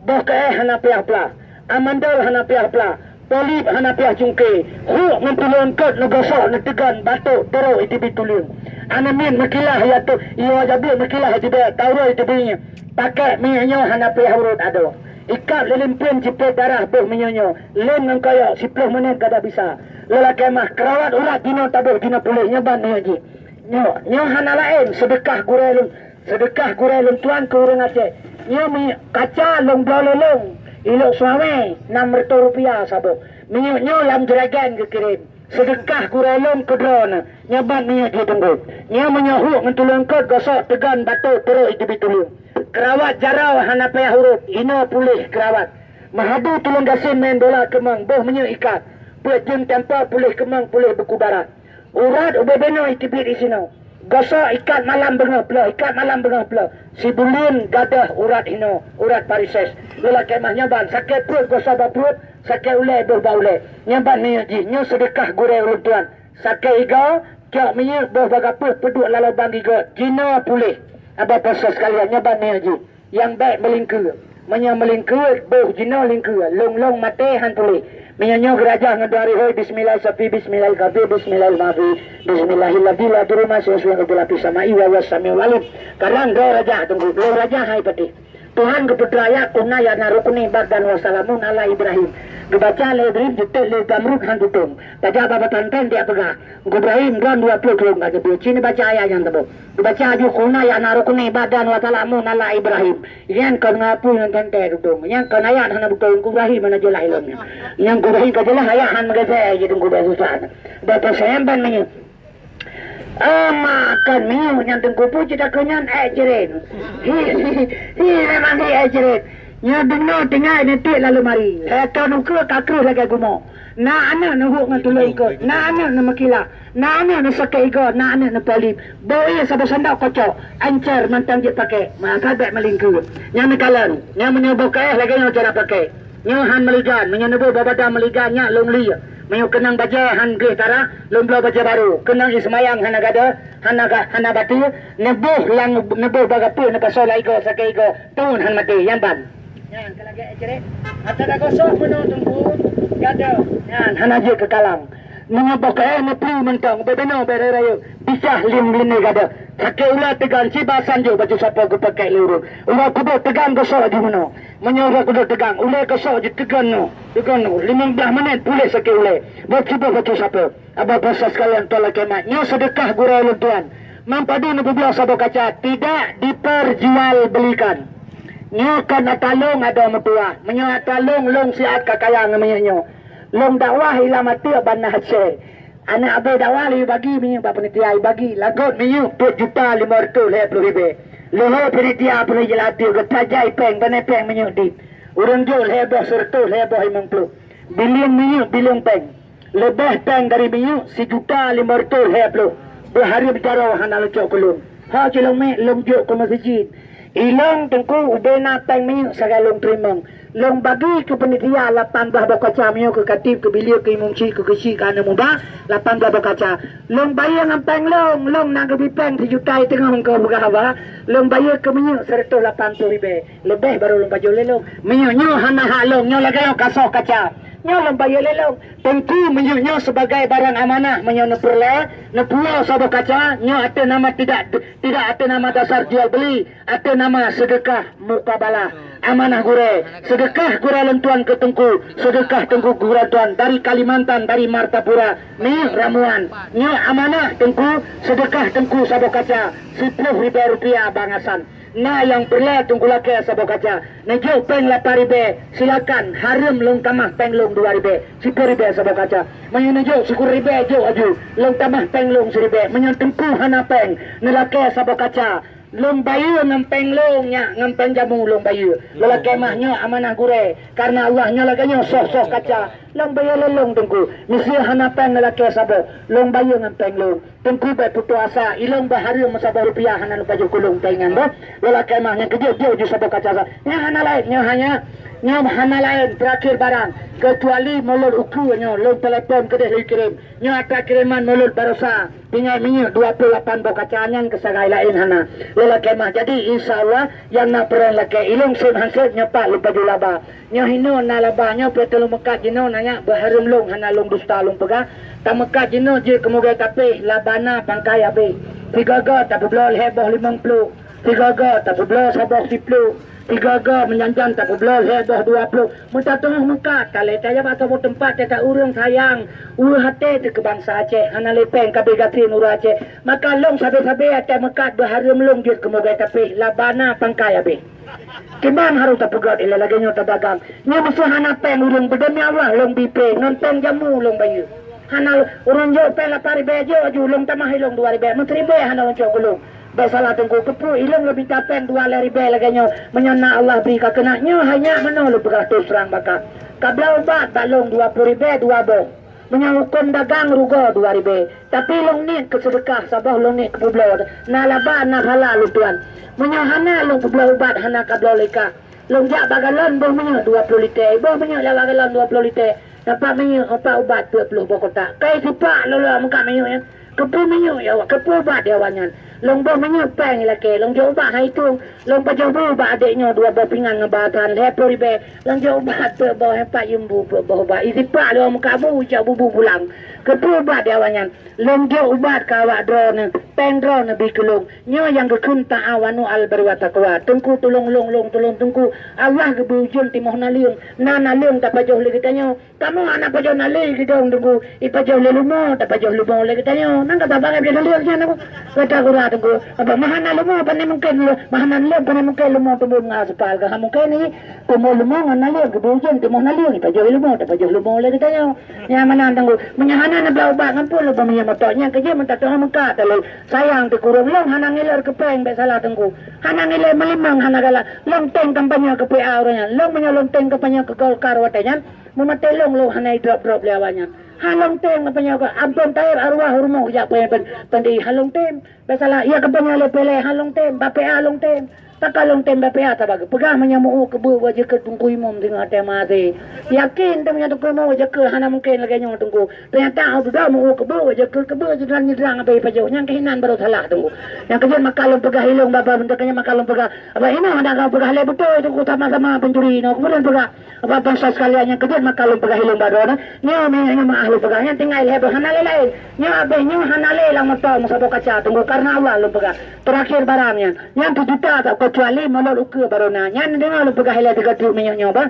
Boh keuéh hana piah plah. Amandel hana piah plah. Polip hana piah cungke. Huek ngon tuleueng kot neugosok neuteugan batok toro iteubi tuleueng. Aneuk miet meukilah ya tu, iya jabiet meukilah jibée tauroi teubi. Pakek minyeuk nyoe hana piah urot adoe. Ikat lé limpien cipet darah boh meunyoe nyoe, lem ngon koyok siploh menit gada bisa. Lelaki mah kerawat urat jinoe taboh jinoe puléh nyoe ban nyoe jih. Nyoe, nyoe hana laén seudeukah gurée lôn, seudeukah gurée lôn tuan keu ureuëng Aceh. Nyoe mi kaca lôn bloe lé lôn, ilok suawé enam reutôh rupiah saboh. Meunyoe nyoe lam juragan geukirém. Seudeukah gurée lôn keudroe na, nyoe ban minyeuk jih teungku. Nyoe meunyoe huek ngon tuleueng kot gosok teugan batok toro iteubi tuleueng. Kerawat jaroe hana payah urot, inoe puléh kerawat. Meuhadu tuleueng gasien meuén bola keumong, boh minyeuk ikat. Peuet jeuem tempo puléh keumong, puléh buku darat. Urat ubé binoe iteubiet isinoe. Gosok ikat malam beungoh ploh, ikat malam beungoh ploh. Sibuleuen gadôh urat hinoe, urat parises. Lelaki mah nyoe ban, sakét pruet gosok bak pruet, sakét ulée boh bak ulée. Nyoe ban minyeuk jih, nyoe seudeukah gurée ulôn tuan. Sakét igoe, cok minyeuk boh bak gapeue peuduek lam lubang gigot, jinoe puléh. Abah poh soe sekalian, nyoe ban minyeuk jih. Nyang bék meulingkeue. Meunyoe meulingkeue, boh jinoe lingkeue, lông-lông maté han puléh. Meunyoe nyoe geurajah ngon dua rihôi, bismillah sapi, bismillah kafi, bismillah mafi, bismillahilladzi la yadurru ma'asmihi syai'un fil ardi wa huwas samiul alim. Kadang droe rajah teungku, lông rajah hai patéh. Tuhan geupeutraya, "Kunna ya naru kuni bardan wa salamun ala Ibrahim." Geubaca lé Ibrahim, jeuet lé Zamrud han tutông. Tajak bak pesantren tiep peugah, "Ibrahim, droen dua ploh thôn ka geubri." Ci neubaca ayat nyan teubôh. Geubaca aju, "Kunna ya naru kuni bardan wa salamun ala Ibrahim." Nyan kon ngon apui ngon teuntée tutông. Nyan kon ayat hana beutôi, Ibrahim hana jeulaih lom nyan. Nyan Ibrahim ka jeulaih ayat han meugeusé, jadi Ibrahim susah. Bak pesantren ban meunyoe. Ah, makan minyeuk nyang teungku, peue cit takeu nyan ék cirét. Hi, hi, hi, memang hi ék cirét. Nyoe deungoe tinggai neutiek lam leumari. Lhèe thôn ukeue ka kreueh lagèe gumoe. Na aneuk neuhuek ngon tuleueng kot, na aneuk neumeukilah, na aneuk neusakét igoe, na aneuk neupolip. Boh ié saboh sandok kocok, ancer mantong jeuet pakék. Maka bèk meulingkeue. Nyan neukalon, nyan meunyoe boh keuéh lagèe nyoe cara pakék. Nyoe han meuligan, meunyoe neuboh bak badan meuligan nyak lôn li. Meunyoe keunong bajèe han gleh tarah, lôn bloe bajèe barô. Keunong ié seumayang hana gadôh, hana ga-, hana bateue, neuboh lam, neuboh bak gapeue neupasoe lam igoe sakét igoe, thôn han maté, nyan ban. Nyan, ka lagèe ék cirét. Ata ka gosok meunoe teungku, gadôh. Nyan, hana jeuet keu kalang. Meunyoe boh keuéh neupli mantong, bèk binoe bèk rayeuk, bicah lim liné gadôh. Sakét ulèe teugan, siba sanjôk baju sapo geupakék lé ureueng. Uroe kudôh teugan gosok laju meunoe. Meunyoe uroe kudôh teugan, ulèe gosok jiteugan noe, teugan noe. Limong blaih menit puléh sakét ulèe. Boh cuboh baju sapo. Abah bangsa sekalian, tuan lakèe mat. Nyoe seudeukah gurèe lôn tuan. Mam padum neupeubloe saboh kaca, tidak diperjualbelikan. Nyoe kon ata lôn adoe meutuwah. Meunyoe ata lôn, lôn siat ka kaya ngon minyeuk nyoe. Lôn dakwah i lam ateueh Banda Aceh. Aneuk abée dakwah lé bagi minyeuk bak panitia, bagi lagot minyeuk peuet juta limong reutôh lhèe ploh ribèe. Leuhô panitia peureulèe ateueh geutajai péng, beuné péng minyeuk dit. Ureueng jok lhèe boh seureutôh, lhèe boh limong ploh. Bilieng minyeuk, bilieng péng. Leubeh péng dari minyeuk sijuta limong reutôh lhèe ploh. Beuhareuem jaroe hana leucok keu lôn. Ho cilong mèk lôn jok keu meuseujid. Ilong teungku ubé na péng minyeuk sagai lôn teurimong. Lôn bagi keu panitia lapan blaih boh kaca, meunyoe keu katib, keu bileue, keu imum chik, keu geuchik, keu aneuk muda, lapan blaih boh kaca. Lôn bayeue ngon péng lôn, lôn na geubi péng sijuta i teungoh keu peugah haba. Lôn bayeue keu minyeuk seratus lapan ploh ribèe. Leubeh barô lôn pajoh lé lôn. Minyeuk nyoe hana hak lôn, nyoe lagèe lôn kasoh kaca. Nyoe lôn bayeue lé lôn. Teungku, minyeuk nyoe sebagai barang amanah, meunyoe neupeureulèe, neupuwoe saboh kaca, nyoe ateueh nama tidak, tidak ateueh nama dasar jual beli, ateueh nama seudeukah mukabalah. Amanah gurèe, seudeukah gurèe lôn tuan keu teungku, seudeukah teungku gurèe tuan dari Kalimantan, dari Martapura, minyeuk ramuan. Nyoe amanah teungku, seudeukah teungku saboh kaca, siploh ribèe rupiah bangasan. Na nyang peureulèe teungku lakèe saboh kaca. Neujok péng lapan ribèe, silakan, hareuem lôn tamah péng lôn dua ribèe, siploh ribèe saboh kaca. Meunyoe neujok sikureueng ribèe, jok aju, lôn tamah péng lôn siribèe. Meunyoe teungku hana péng, neulakèe saboh kaca, lôn bayeue ngon péng lôn nyak, ngon péng jamu lôn bayeue. Lôn lakèe mah, nyoe amanah gurèe, kareuna Allah, nyoe lagèe nyoe soh-soh kaca. Lôn bayeue lé lôn teungku. Miseue hana péng neulakèe saboh, lôn bayeue ngon péng lôn. Teungku bèk putoh asa, ilôn bah hareuem meusaboh rupiah hana lôn pajoh keu lôn taingan boh. Lôn lakèe mah, nyang keujeuet jok ju saboh kaca sa. Nyan hana laén, nyoe hanya, nyoe hana laén, terakhir barang. Keucuali mulod ukeue nyoe, lôn telepon keudeh lôn kirém. Nyoe atra kiréman mulod barosa, tinggai minyeuk dua ploh lapan boh kaca, nyan keusagai, laén hana. Lôn lakèe mah, jadi insya Allah, nyang na peureulèe lakèe, ilôn sép han sép nyoe pat lôn pajoh laba. Nyoe hinoe na laba, nyoe pih teulông meukat jinoe na nyak, beuhareuem lôn hana lôn dusta lôn peugah. Tameukat jinoe jeuet keu mugèe tapéh, laba na pangkai abéh. Sigoe-goe tapeubloe lhèe boh limong ploh, sigoe-goe tapeubloe saboh siploh, sigoe-goe meujan-jan tapeubloe lhèe boh dua ploh. Meutateupeue meukat, talèe tajak bak saboh teumpat, teuka ureueng sayang, ureueng até teuh keu bansa Aceh, hana lé péng ka abéh gasien ureueng Aceh. Maka lôn sabé-sabé até meukat beuhareuem lôn jeuet keu mugèe tapéh, laba na pangkai abéh. Kiban harôh tapeugöt ilèe lagèe nyoe tadagang. Nyoe meuseu hana péng ureueng, beudeumi Allah lôn bi péng, ngon péng jamu lôn bayeue. Hana ureueng jok péng lapan ribèe, jok aju lôn tamah ilôn dua ribèe, meusiribèe hana lôn cok keu lôn. Bèk salah teungku, keupeue ilôn lôn mita péng dua lhèe ribèe lagèe nyoe, meunyoe na Allah bri ka keunan. Nyoe hai nyak meunoe lôn peugah terus terang bak kah. Kabloe ubat bak lôn dua ploh ribèe dua boh. Meunyoe hukôm dagang rugoe dua ribèe, tapi lôn niet keu seudeukah saboh, lôn niet keu peubloe, na laba na phala lôn tuan. Meunyoe hana lôn peubloe ubat, hana kabloe lé kah. Lôn jak bak galon boh minyeuk dua ploh liter, boh minyeuk lewat galon dua ploh liter, dapat minyeuk, dapat ubat peuet ploh boh kotak. Kai sipak lôn lôn meukat minyeuk nyan. Keupeue minyeuk ya awak, keupeue ubat ya awak nyan. Lôn boh minyeuk péng ilakèe, lôn jok ubat hai tueng. Lôn pajoh bu bak adék nyoe dua boh pingan ngon bak that lhèe ploh ribèe. Lôn jok ubat peuet boh, hai pat yum bu peuet boh ubat. Isipak lôn meukabu, ijak bubu pulang. Keupeue ubat di awak nyan? Lôn jok ubat keu awak droeneuh, péng droeneuh bi keu lôn. Nyoe nyang geukheun ta'awanu 'alal birri wat taqwa. Teungku tulông lôn, lôn tulông teungku. Allah geubri ujeuen timoh naleueng. Na naleueng tapajoh lé geutanyoe. Kamoe hana pajoh naleueng gidong teungku, ipajoh lé leumo, tapajoh leumo lé geutanyoe. Nang ka saban pajoh naleueng nyan teungku. Gata gura teungku. Apa meuhana leumo pane mungken, meuhana naleueng pane mungken leumo teumbon ngon aspal, ka mungken ni. Teumbon leumo ngon naleueng, geubri ujeuen timoh naleueng, ipajoh lé leumo, tapajoh leumo lé geutanyoe. Nyan meunan teungku. Meunyo hana neubloe ubat ngon peue leumo meunyo moto nyan keujeuet meutateupeue meukat taleueng. Sayang teukureueng lôn hana ngiler keu péng bèk salah teungku. Hana ngiler meulimong hana galak. Lôn tem kampanye keu P A uroe nyan. Lôn meunyo lôn tem kampanye keu Golkar watèe nyan. Meumaté lôn, lôn hana idrop-drop lé awak nyan. Han lôn tem kampanye keu Anton Thaib arwah rumoh jak pen, pen, pen di han lôn tem. Bèk salah, iya kampanye lé Pélé han lôn tem, bak P A lôn tem. Pakon lôn tem bak P A saban geupeugah meunyo meu-ueh keubeue bak jeukeue teungku imum singoh até maté. Yakin teuh meunyo teungku imum bak jeukeue hana mungken lagèe nyoe teungku. Teunyata oh dudoe meu-ueh keubeue bak jeukeue, keubeue jeudrang-jeudrang abéh pajoh. Nyan keuh inan barô salah teungku. Nyang keujeuet maka lôn peugah ilôn baba, benda keujeuet maka lôn peugah. Apa inoe hana ka peugah lé beutôi teungku, sama-sama pencuri inoe. Keumudian peugah, apa bansa sekalian nyang keujeuet maka lôn peugah ilôn bak droeneuh. Nyoe meuingat nyoe meuah lôn peugah, nyan tinggai lhèe boh hana lé laén. Nyoe abéh nyoe hana lé lam moto meusaboh kaca teungku, kareuna Allah lôn peugah. Terakhir barang nyan, nyan seujuta tak keucuali mulod ukeue barô na. Nyan deungoe lôn peugah ilèe tiga truk minyeuk nyoe bah.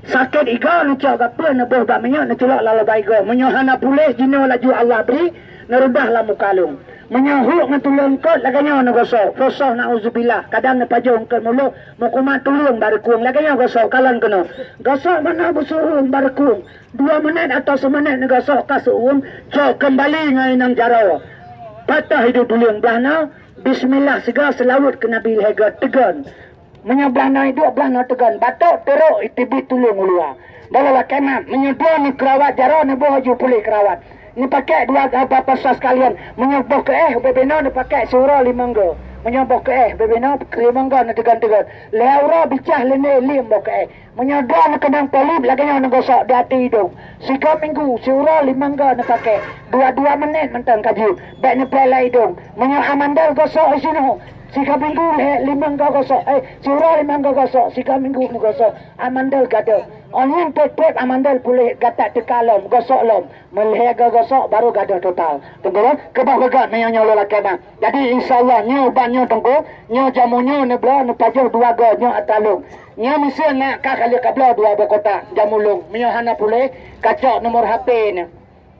Sakét igoe neucok gapeue neuboh bak minyeuk neuculok lam lubang igoe. Meunyoe hana puléh jinoe laju Allah bri, neureubah lam muka lôn. Meunyoe huk ngon tuleueng eungkôt lagèe nyoe neugosok, fosoh nauzubillah, kadang neupajoh eungkôt mulod, meukumat tuleueng bak reukung lagèe nyoe gosok kalon keunoe. Gosok meunoe beusu'uem bak reukung. Dua menit atau seumenit neugosok ka su'uem, cok keumbali ngon inong jaroe. Patah iduek tuleueng blah na, bismillah sigoe seulaweuet keu Nabi lhèe goe teugon. Meunyoe blah na iduek, blah na teugon, batok teurok iteubiet tuleueng u luwa. Bala lakèe mat, meunyoe droeneuh keurawat jaroe neuboh aju puléh keurawat. Neupakèk dua, eh, bak pasah sekalian. Meunyoe boh keuéh ubé binoe neupakèk siuroe limong goe. Meunyoe boh keuéh bubena, limong goe neuteugon-teugon. Lhée uroe bicah leuné liem boh keuéh. Meunyoe droeneuh keunong polip, lagée nyoe neugosok di ateueh idong. Sigoe minggu, siuroe limong goe neupaké. Dua-dua menit mantong ka jeuet. Bék neupée lam idong. Meunyoe amandel gosok sinoe, sigoe minggu lhée limong goe gosok. Eh, siuroe limong goe gosok, sigoe minggu neugosok. Amandel gadôh. Óh lheueh tiep-tiep amandel puléh, gata teuka lom, gosok lom. Meulhée goe gosok, baru gadôh total. Teungku, keubah beugét meunyoe nyoe lôn lakée na. Jadi, insya Allah, nyoe ubat nyoe, Teungku, nyoe jamu nyoe neubloe, neupajoh dua goe nyoe atra lông. Nyoe miseue na ka kali kabloe dua boh kotak jamu lông. Meunyoe hana puléh, kacok nomor H P nyoe.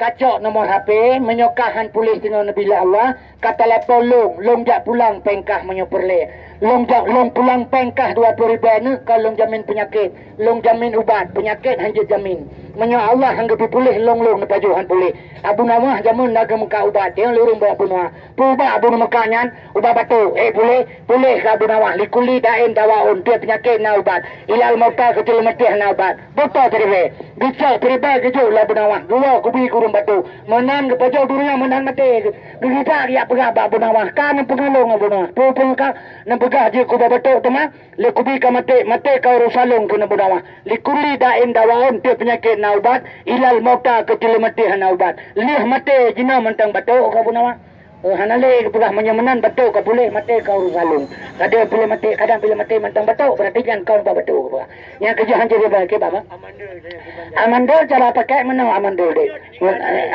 Kacok nomor H P, meunyoe ka han puléh singoh neubi lé Allah, ka telepon lông, lông jak pulang péng kah meunyoe peureulée. Lông jak, lông pulang péng kah dua ploh ribée nyoe ka lông jamin peunyakét, lông jamin ubat, peunyakét han jeuet jamin. Meunyoe Allah han geupeupuléh lông-lông neupajoh han puléh. Abu Nawah jameun na geumeukat ubat, nyang lurung bak Abu Nawah. Peue ubat Abu Nawah meukat nyan? Ubat batuk. Eh, puléh, puléh keu Abu Nawah. Likuli dain dawaun, tiep peunyakét na ubat. Ilal mauta keucil maté na ubat. Beutoe siribée. Geucok siribée geujok lé Abu Nawah. Geuwoe kubi kureueng batuk. Meunan geupajoh dunia meunan maté. Geugisa geujak peugah bak Abu Nawah. Ka neupeugah lông Abu Nawah. Peue-peue ka neupeugah jeuet keu ubat batuk teuma. Lé kubi ka maté, maté ka urusan lông keu Abu Nawah. Likuli dain dawaun, tiep peunyakét na ubat, ilal mauta keucil maté hana ubat. Lheueh maté jinoe mantong batuk keu Abu Nawah. Oh, hana lé geupeugah meunyoe meunan batuk ka puléh, maté ka urusan lông. Kadang puléh maté, kadang puléh maté mantong batuk, berarti nyan kon ubat batuk geupeugah. Nyang keujeuh han jeuet bak kiban, ha? Amandel cara pakai meunoe amandel dek.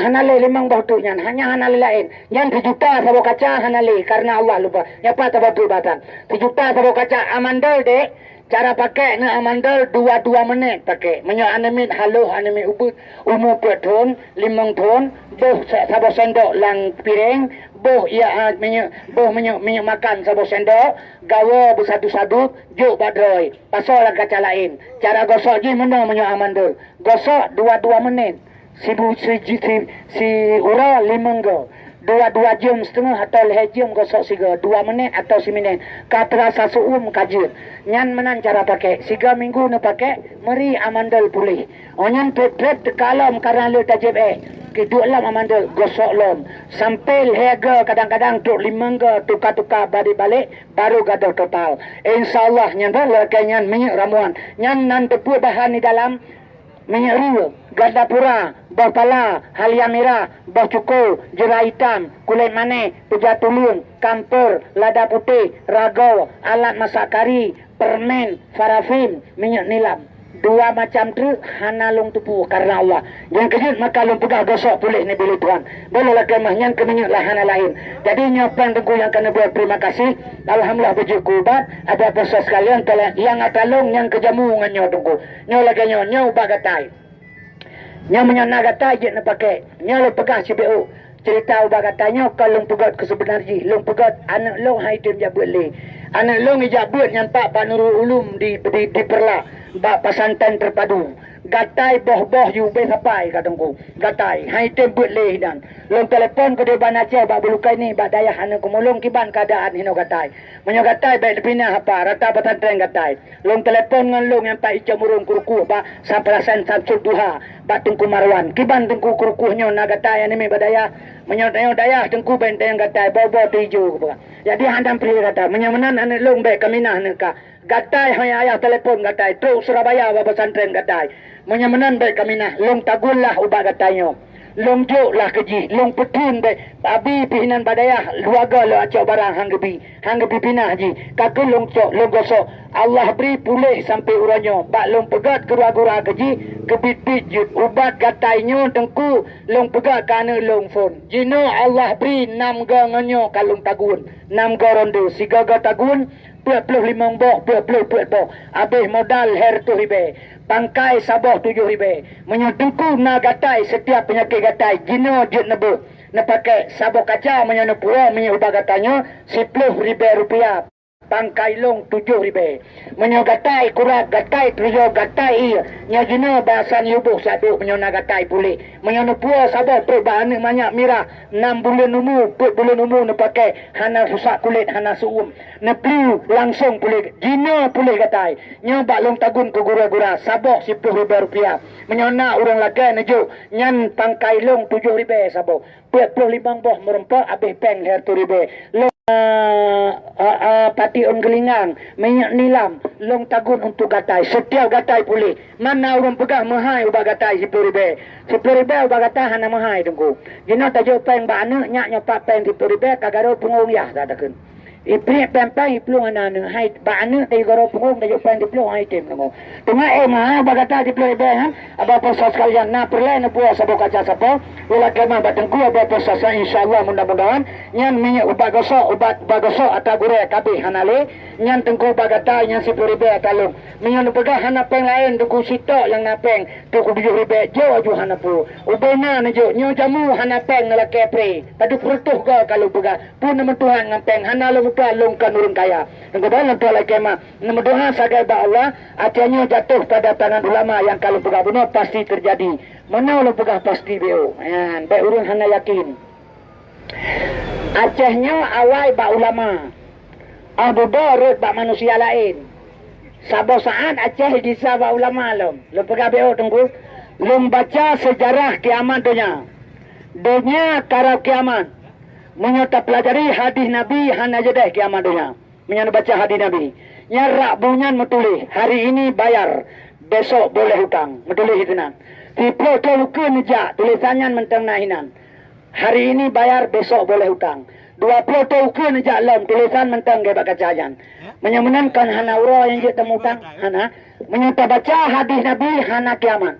Hana lé limong boh tu nyan, hanya hana lé laén. Nyan sijuta saboh kaca hana lé, karena Allah lupa. Nyapa saboh tu batang. Sijuta saboh kaca amandel dek. Cara pakai neu amandel dua-dua menit pakai. Meunyoe aneuk miet haloh, aneuk miet ubeut, umu peuet thon, limong thon, boh sa-, saboh sendok lam piréng, boh ia, ah, minyeuk, boh minyeuk, minyeuk makan saboh sendok, gawa beusadu-sadu, jok bak droe, pasoe lam kaca laén. Cara gosok jih meunoe meunyoe amandel. Gosok dua-dua menit. Sibu-, si, si, si, siuroe limong goe. Dua-dua jeuem siteungoh atau lhée jeuem gosok sigoe, dua menit atau siminét. Ka teurasa seuuem ka jeuet. Nyan meunan cara pakai. Sigoe minggu neupakai, meuri amandel puléh. Oh nyan treb-treb teuka lom karena le tajieb éh. Kiduek lom amandel, gosok lom. Sampai lhée goe, kadang-kadang trok limong goe, tuka-tuka balik-balik, baru gadôh total. Insya Allah nyan dah lakée nyan minyeuk ramuan. Nyan nan teupeue bahan di dalam. Minyeuk rue, ganda pura, boh pala, halia mirah, boh cuko, jeura itam, kulét manéh, peujah tuleueng, kampor, lada putéh, ragoe, alat masak kari, permen, parafin, minyeuk nilam. Dua macam treuk hana lôn teupeu karena Allah. Nyang keujeuet maka lôn peugah gosok puléh neubi lé Tuhan. Bolo lakée mah nyan keu minyeuk lah hana laén. Jadi nyoe péng Teungku nyang ka neubuet terima kasih. Alhamdulillah beujeuet keu ubat. Ada pesan sekalian tolong nyang atra lông nyang keu jamu ngon nyoe Teungku. Nyoe lagée nyoe, nyoe ubat gatai. Nyoe meunyoe na gatai jeuet neupakai. Nyoe lôn peugah sibeuk cerita ubat gatai nyoe kon lôn peugét keu seubeuna jih. Lôn peugét aneuk lôn hai tem jak beuet lé. Aneuk lôn ijak beuet nyan pat bak Nurul Ulum di, di, di Perla, bak pesantren terpadu. Gatai boh-boh yue ubé sapai ka Teungku. Gatai hai tem beuet lé hinan. Lôn telepon keudeh Banda Aceh bak Bulukaini bak dayah aneuk keumulông kiban keadaan hinoe gatai. Meunyoe gatai bék neupinah apa rata pesantren gatai. Lôn telepon ngon lôn nyang pat icok murông keurukoh bak Samprasen Samsul Duha bak Teungku Marwan. Kiban Teungku keurukoh nyoe na gatai aneuk miet bak dayah. Meunyoe tanyoe dayah Teungku bék tanyong gatai boh-boh teuijo keupeue. Jadi hana piléh gatai. Meunyoe meunan aneuk lôn bék kaminah neuka. Gatai hai ayah telepon gatai trok Surabaya bak pesantren gatai. Meunyoe meunan bék kaminah lôn tagun lah ubat gatai nyoe. Lôn jok lah keu jih, lôn peutheun bék. Abi pih inan bak dayah, luwaga lôn acok barang han geubi, han geubi pinah jih. Ka keuh lôn cok, lôn gosok. Allah bri puléh sampoe uroe nyoe. Bak lôn peugét gura-gura keu jih, keubiet-biet jeuet. Ubat gatai nyoe Teungku lôn peugét keu aneuk lôn phon. Jinoe Allah bri nam goe ngon nyoe ka lôn tagun. Nam goe ronde, sigoe-goe tagun, peuet ploh limong boh, peuet ploh peuet boh. Abéh modal lhée reutôh ribée. Pangkai saboh tujoh ribée. Meunyoe Teungku na gatai, setiap peunyakét gatai, jinoe jeuet neubeuet. Neupaké saboh kaca meunyoe neupuwoe minyeuk ubat gatai nyoe, siploh ribée rupiah. Pangkai lông tujoh ribée. Meunyoe gatai kurab, gatai teuyo, gatai ié, nyoe jinoe basa neuboh sadok meunyoe na gatai puléh. Meunyoe neupuwoe saboh trok bak aneuk manyak mirah, nam buleuen umu, peuet buleuen umu neupaké, hana rusak kulét, hana seuuem. Neuplie langsong puléh, jinoe puléh gatai. Nyoe bak lôn tagun keu gura-gura, saboh siploh ribée rupiah. Meunyoe na ureuëng lakée neujok, nyan pangkai lông tujoh ribée saboh. Peuet ploh limong boh meureumpok abéh péng lhée reutôh ribée. Lông eh, eh, eh, pati ôn geulingang, minyeuk nilam, lôn tagun untuk gatai. Setiap gatai puléh, mana ureuëng peugah meuhai ubak gatai siploh ribée. Siploh ribée ubak gatai hana meuhai, Teungku. Jinoe tajok péng bak aneuëk, nyak nyoe pat péng siploh ribée, ka garoe punggong yah, ka takheun. Ipriek péng-péng, iplueng hana aneuëk. Hai, bak aneuëk tajok garoe punggong, tajok péng siploh, hai, tem, Teungku. Teuma, eh, meuhai ubak gatai siploh ribée, ha? Abah peurasa sekalian, na peureulée neubuah saboh kaca sapo, ulôn lakée meuh bak Teungku, abah peurasa, insya Allah, mudah-mudahan, nyan minyeuk ubat gosok, ubat, ubat gosok ata gurée kabeh hana lé, nyan Teungku ubat gatai, nyan siploh ribée ata lôn. Meunyoe neupeugah hana péng laén, Teungku sitok nyang na péng, Teungku tujoh ribée, jok aju hana peue. Ubena neujok, nyoe jamu hana péng neulakée pré, padub reutôh goe ka lôn peugah, peue neumeutuhan ngon péng, hana lôn meutuhan, lôn kon ureuëng kaya. Teungku bah lôn tuan lakée meuh, neumeudoá sagai bak Allah, Aceh nyoe jatuh pada tangan ulama nyang ka lôn peugah bunoe pasti teujadi. Meunoe lôn peugah pasti beu. Nyan, bék ureuëng hana yakin. Aceh nyoe awai bak ulama. Óh dudoe rhot bak manusia laén. Saboh saát Aceh gisa bak ulama lom. Lôn peugah beu Teungku, lôn baca seujarah kiamat donya. Donya karab kiamat. Meunyoe tapeulajari hadih Nabi hana jadeh kiamat donya. Meunyoe neubaca hadih Nabi, nyan rak bu nyan meutuléh, "Hari ini bayar, besok boleh hutang." Meutuléh disinan. Siploh thon ukeue neujak, tulésan nyan mantong na hinan. "Hari ini bayar, besok boleh hutang." Dua ploh thon ukeue neujak lom, tulésan mantong geuh bak kaca nyan. Meunyoe meunan kon hana uroe nyang jeuet tamutang, hana. Meunyoe tabaca hadih Nabi, hana kiamat.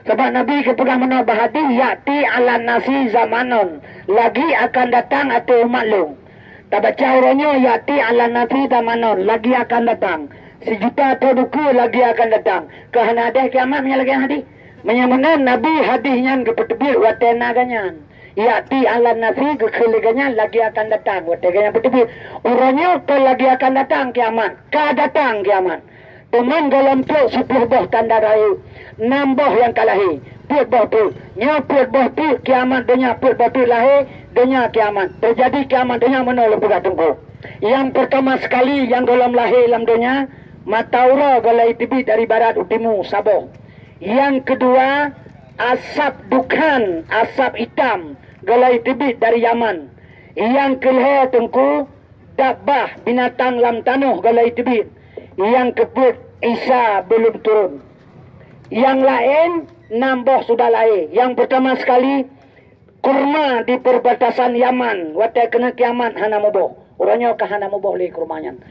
Sabab Nabi geupeugah meunoe bak hadih, "Ya'ti 'alan nasi zamanun," lagi akan datang ateueh umat lôn. Tabaca uroe nyoe, "Ya'ti 'alan nasi zamanun," lagi akan datang. Sijuta thon ukeue lagi akan datang. Keu hana deh kiamat meunyoe lagée hadih. Meunyoe meunan Nabi hadih nyan geupeuteubiet watée na geuh nyan. "Ya'ti 'alan nasi," geukheun lé geuh nyan, lagi akan datang. Watée geuh nyan peuteubiet. Uroe nyoe kon lagi akan datang kiamat. Ka datang kiamat. Teuma gohlom trok siploh boh tanda rayeuk, nam boh nyang ka lahé, peuet boh teuk. Nyoe peuet boh teuk kiamat donya, peuet boh teuk lahé donya kiamat. Teujadi kiamat donya meunoe lôn peugah Teungku. Nyang peurtama sekali nyang gohlom lahé lam donya, mata uroe gohlom teubiet dari barat u timu saboh. Nyang keudua, asap dukhan, asap itam gohlom teubiet dari Yaman. Nyang keulhée Teungku, dabbah binatang lam tanoh gohlom teubiet, nyang keupeuet Isa beulom turun. Nyang laén nam boh sudah lahé. Nyang peurtama sekali, kurma di perbatasan Yaman, watée keuneuk kiamat hana muboh. Uroe nyoe ka hana muboh lé kurma nyan.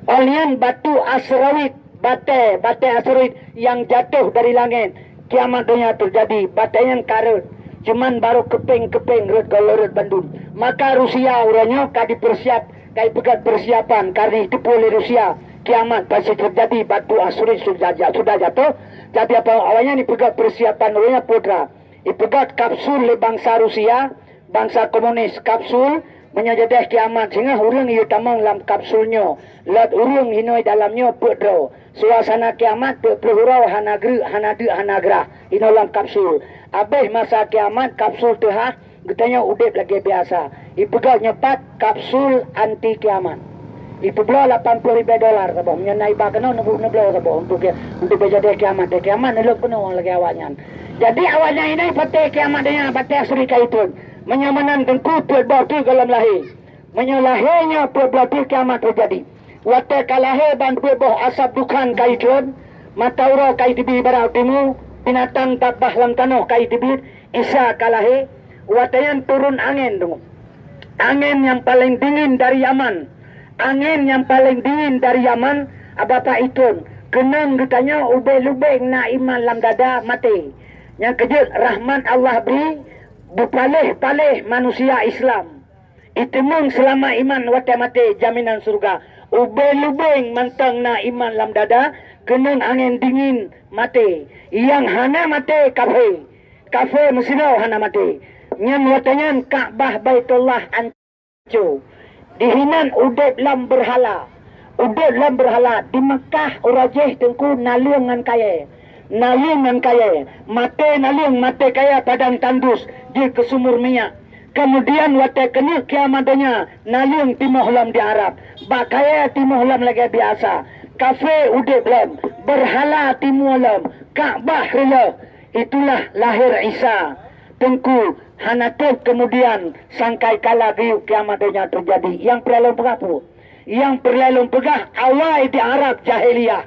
Óh lheueh nyan batu asteroid, batée, batée asteroid nyang jatuh dari langét. Kiamat donya teujadi, batée nyan ka rhot, cuman barô keupeng-keupeng rhot gohlom rhot bandum. Maka Rusia uroe nyoe ka dipersiap, ka ipeugét persiapan, karna iteupeue lé Rusia kiamat pasti teujadi, batu asteroid sudah ja-, sudah jatuh. Jadi apa awaknyan ipeugét persiapan uroe nyoe peue teuma? Ipeugét kapsul lé bansa Rusia, bansa komunis, kapsul, meunyoe jadeh kiamat singoh ureuëng iyue tamong lam kapsul nyoe, lot ureuëng hinoe dalam nyoe peuet droe. Suasana kiamat peuet ploh uroe hana greuek, hana deuk, hana grah, hinoe lam kapsul. Abéh masa kiamat, kapsul teuhah, geutanyoe udeb lagée biasa. Ipeugét nyoe pat kapsul anti kiamat. Ipeubloe lapan ploh ribée dolar saboh. Meunyoe na iba keunoe neubu-, neubloe saboh untuk ki-, untuk beujadeh kiamat. Deh kiamat neulheueh keunoe lagée awaknyan. Jadi awaknyan ini patéh kiamat donya, patéh suri ka itrön. Meunyoe meunan Teungku peuet boh teuk gohlom lahé. Meunyoe lahé nyoe peuet boh teuk kiamat teujadi. Watée ka lahé ban peuet boh asap dukhan ka itrön, mata uroe ka iteubiet barat u timu, binatang dabbah lam tanoh ka iteubiet, Isa ka lahé, watée nyan turun angén Teungku. Angén nyang paleng dingin dari Yaman. Angén nyang paleng dingin dari Yaman, Bapak itrön, keunong geutanyoe ubé lubeng na iman lam dada maté. Nyang keujeuet rahmat Allah bri, beupaléh-paléh manusia Islam. Iteumeung seulamat iman watée maté jaminan syeuruga. Ubé lubeng mantong na iman lam dada, keunong angén dingin maté. Nyang hana maté kafé. Kafé meusinoe hana maté. Nyan watée nyan Ka'bah Baitullah anco. Dihinan udeb lam beurhala. Udeb lam beurhala. Di Meukah uroe jéh Teungku naleueng ngon kayée. Naleueng ngon kayée. Maté naleueng, maté kayée padang tandus jeuet keu sumur minyak. Keumudian watée keuneuk kiamat donya, naleueng timoh lom di Arab. Bak kayée timoh lom lagée biasa. Kafé udeb lom. Beurhala timoh lom. Ka'bah reuloh. Itulah lahé Isa. Teungku, hana treb keumudian sangkai kala geuyue kiamat donya teujadi. Nyang peureulée lôn peugah peue? Nyang peureulée lôn peugah, awai di Arab jahiliyah,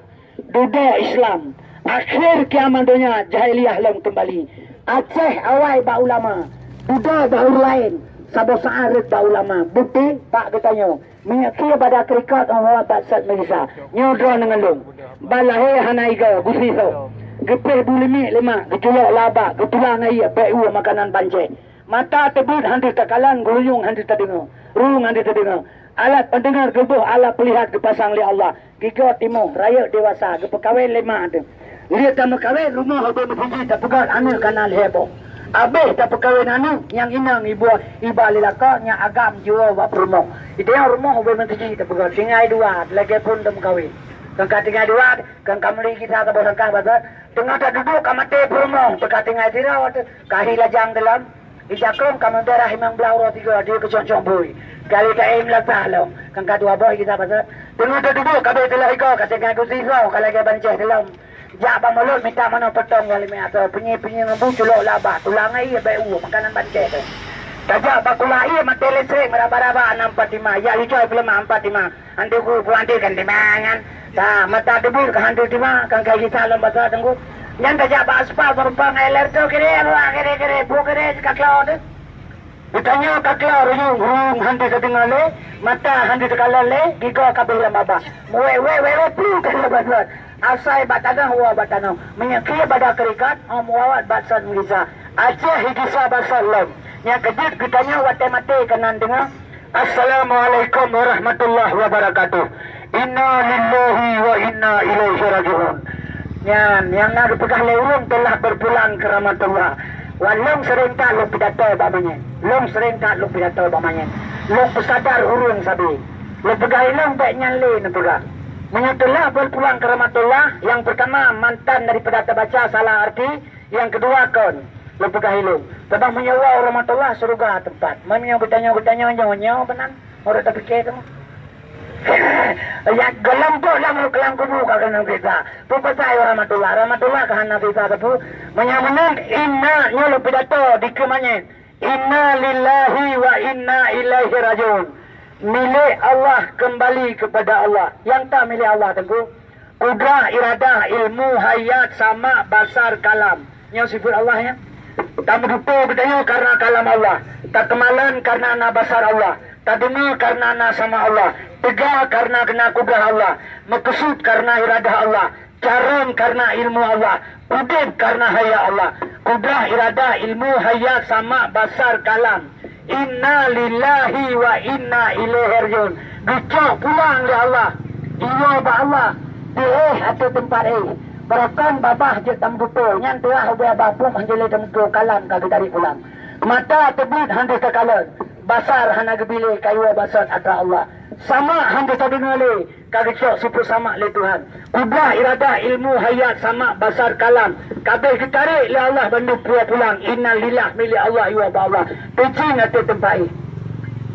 dudoe Islam. Akhé kiamat donya jahiliyah lom keumbali. Aceh awai bak ulama, dudoe bak ureuëng laén, saboh saát rhot bak ulama. Bukeuti bak geutanyoe. Meunyoe keu bada keurikot, 'oh muwat bak sat meugisa. Nyoe droeneuh ngon lôn. Ban lahé hana igoe, geusisoe. Geupéh bu limiek lé mak, geuculok laba, geutulang ngon ié, bék ueh makanan bancéh. Mata teubiet han deuh takalon, geurunyueng han deuh tadeungoe, rueng han deuh tadeungoe. Alat pendengar geuboh, alat peulihat geupasang lé Allah. Gigoe timoh, rayeuk dewasa, geupeukawen lé mak teuh. Lheueh tameukawen, rumoh ubé meusinji tapeugét aneuk kana lhée boh. Abéh tapeukawen aneuk, nyang inong iba, iba lé lakoe, nyang agam jiwoe bak peurumoh. Di tengah rumoh ubé meusinji tapeugét, tinggai dua, lagée phon tameukawen. Kon ka tinggai dua, kon ka meuli gisa saboh langkah bak sat, teungoh taduduek ka maté peurumoh, teuka tinggai sidroe teuh, ka hi lajang teuh lom. Ija krueng ka meudarah limong blaih uroe sigoe, di keucok-cok bui. Kali ka éh meulasah lom, kan ka dua boh gisa bak sat. Teungoh teududuek ka abéh teulah igoe, ka tinggai geusisoe, ka lagée bancéh teuh lom. Jak bak mulod mita manoe potong nyang limong asoe, peunyi-peunyi ngon bu culok laba, tulang ngon ié bék ueh makanan bancéh teuh. Tajak bak kula ié maté listrik meuraba-raba nam Fatimah, jak licôi peuleumah Fatimah. Antu ku puan ti kan timangan. Sa mata debu ka hantu tima kan kai gisa lom basa tengku. Nyan tajak bak aspal meureumpang air ler tu kiri, kiri-kiri, bu kiri ka klo tu. Geutanyoe ka klo ruyung-ruyung hantu teudeungoe lé, mata hantu teukalon lé, gigoe ka abéh lam babah. Wé, wé, wé, wé, plu ka lom basa. Asai bak tanoh, woe bak tanoh. Meunyoe keu bada keurikot, 'oh muwat bak sat meugisa. Aceh gisa basa lom. Nyang keujeuet geutanyoe watée maté keunan deungoe. Assalamualaikum warahmatullahi wabarakatuh. Inna lillahi wa inna ilaihi raji'un. Nyan, nyang na geupeugah lé ureuëng telah berpulang ke rahmatullah. Wan lôn seuring that lôn pidato bak manyét. Lôn seuring that lôn pidato bak manyét. Lôn peusadar ureuëng sabe. Lôn peugah ilôn bék nyan lé neupeugah. Meunyoe telah berpulang ke rahmatullah, yang pertama mantan daripada terbaca salah arti, Nyang keudua kon, lôn peugah ilôn, teuma meunyoe woe u rahmatullah, syeuruga teumpat. Meunyoe geutanyoe-geutanyoe nyoe, nyoe meunan, meunurot tapiké teuma. Ya, gohlom pih lam, lam kubu ka keuneuk sisa. Peue pasai u rahmatullah? Rahmatullah ka hana sisa teupeu. Meunyoe meunan, inna, nyoe lôn pidato dikeue manyét. Inna lillahi wa inna ilaihi raji'un. Milék Allah, keumbali keupada Allah. Nyang ta milék Allah, Teungku. Kudrah, iradah, ilmu, hayat, sama, basar, kalam. Nyoe sifeuet Allah nyan. Tameututoe geutanyoe kareuna kalam Allah. Takeumalon kareuna na basar Allah. Tadeungoe kareuna na sama Allah. Teuga kareuna na kudrah Allah. Meukeusut kareuna iradah Allah. Carông kareuna ilmu Allah. Udeb kareuna hayat Allah. Kudrah, iradah, ilmu, hayat, sama, basar, kalam. Inna lillahi wa inna ilaihi raji'un. Geucok pulang lé Allah. Iwoe bak Allah. Diéh ateueh teumpat éh. Beurokon babah jeuet tameututoe. Nyan teuah ubé babah pun hanjeuet lé tameututoe, kalam ka geutarék pulang. Mata teubiet hana takalon. Basar hana geubi lé, ka iwoe bak sat atra Allah. Sama hana tadeungoe lé. Ka geucok sifeuet sama lé Tuhan. Kudrah, iradah, ilmu, hayat, sama, basar, kalam. Ka abéh geutarék lé Allah bandum puwoe pulang. Inna lillah milék Allah, iwoe bak Allah. Teucing ateueh teumpat éh.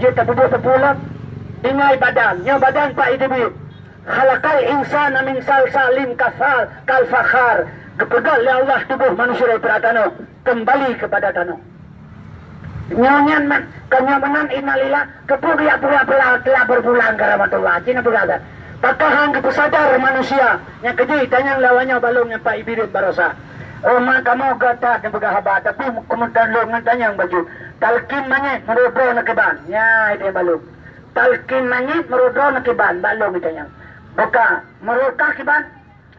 Jeuet tapeubuet peue lom? Tinggai badan. Nyoe badan pat jiteubiet. Khalaqal insana min salsalin kafal, kal fakhar. Geupeugét lé Allah tuboh manusia daripada tanoh. Keumbali keupada tanoh. Nyoe nyan man, kon nyoe meunan innalillah, keupeue geujak peugah peula-, telah berpulang ke rahmatullah? Cit na peugah that. Pakon han geupeusadar manusia nyang keujeuet tanyong lé awaknyoe bak lôn nyan Pak Ibrahim Barosa. Oh, ma kamoe gata nyang peugah haba, tapi keumudian lôn ngon tanyong bacut. Talkin manyét meurudroe neukiban. Nya, itu nyang bak lôn. Talkin manyét meurudroe neukiban, bak lôn tanyong. Buka, meurukah kiban?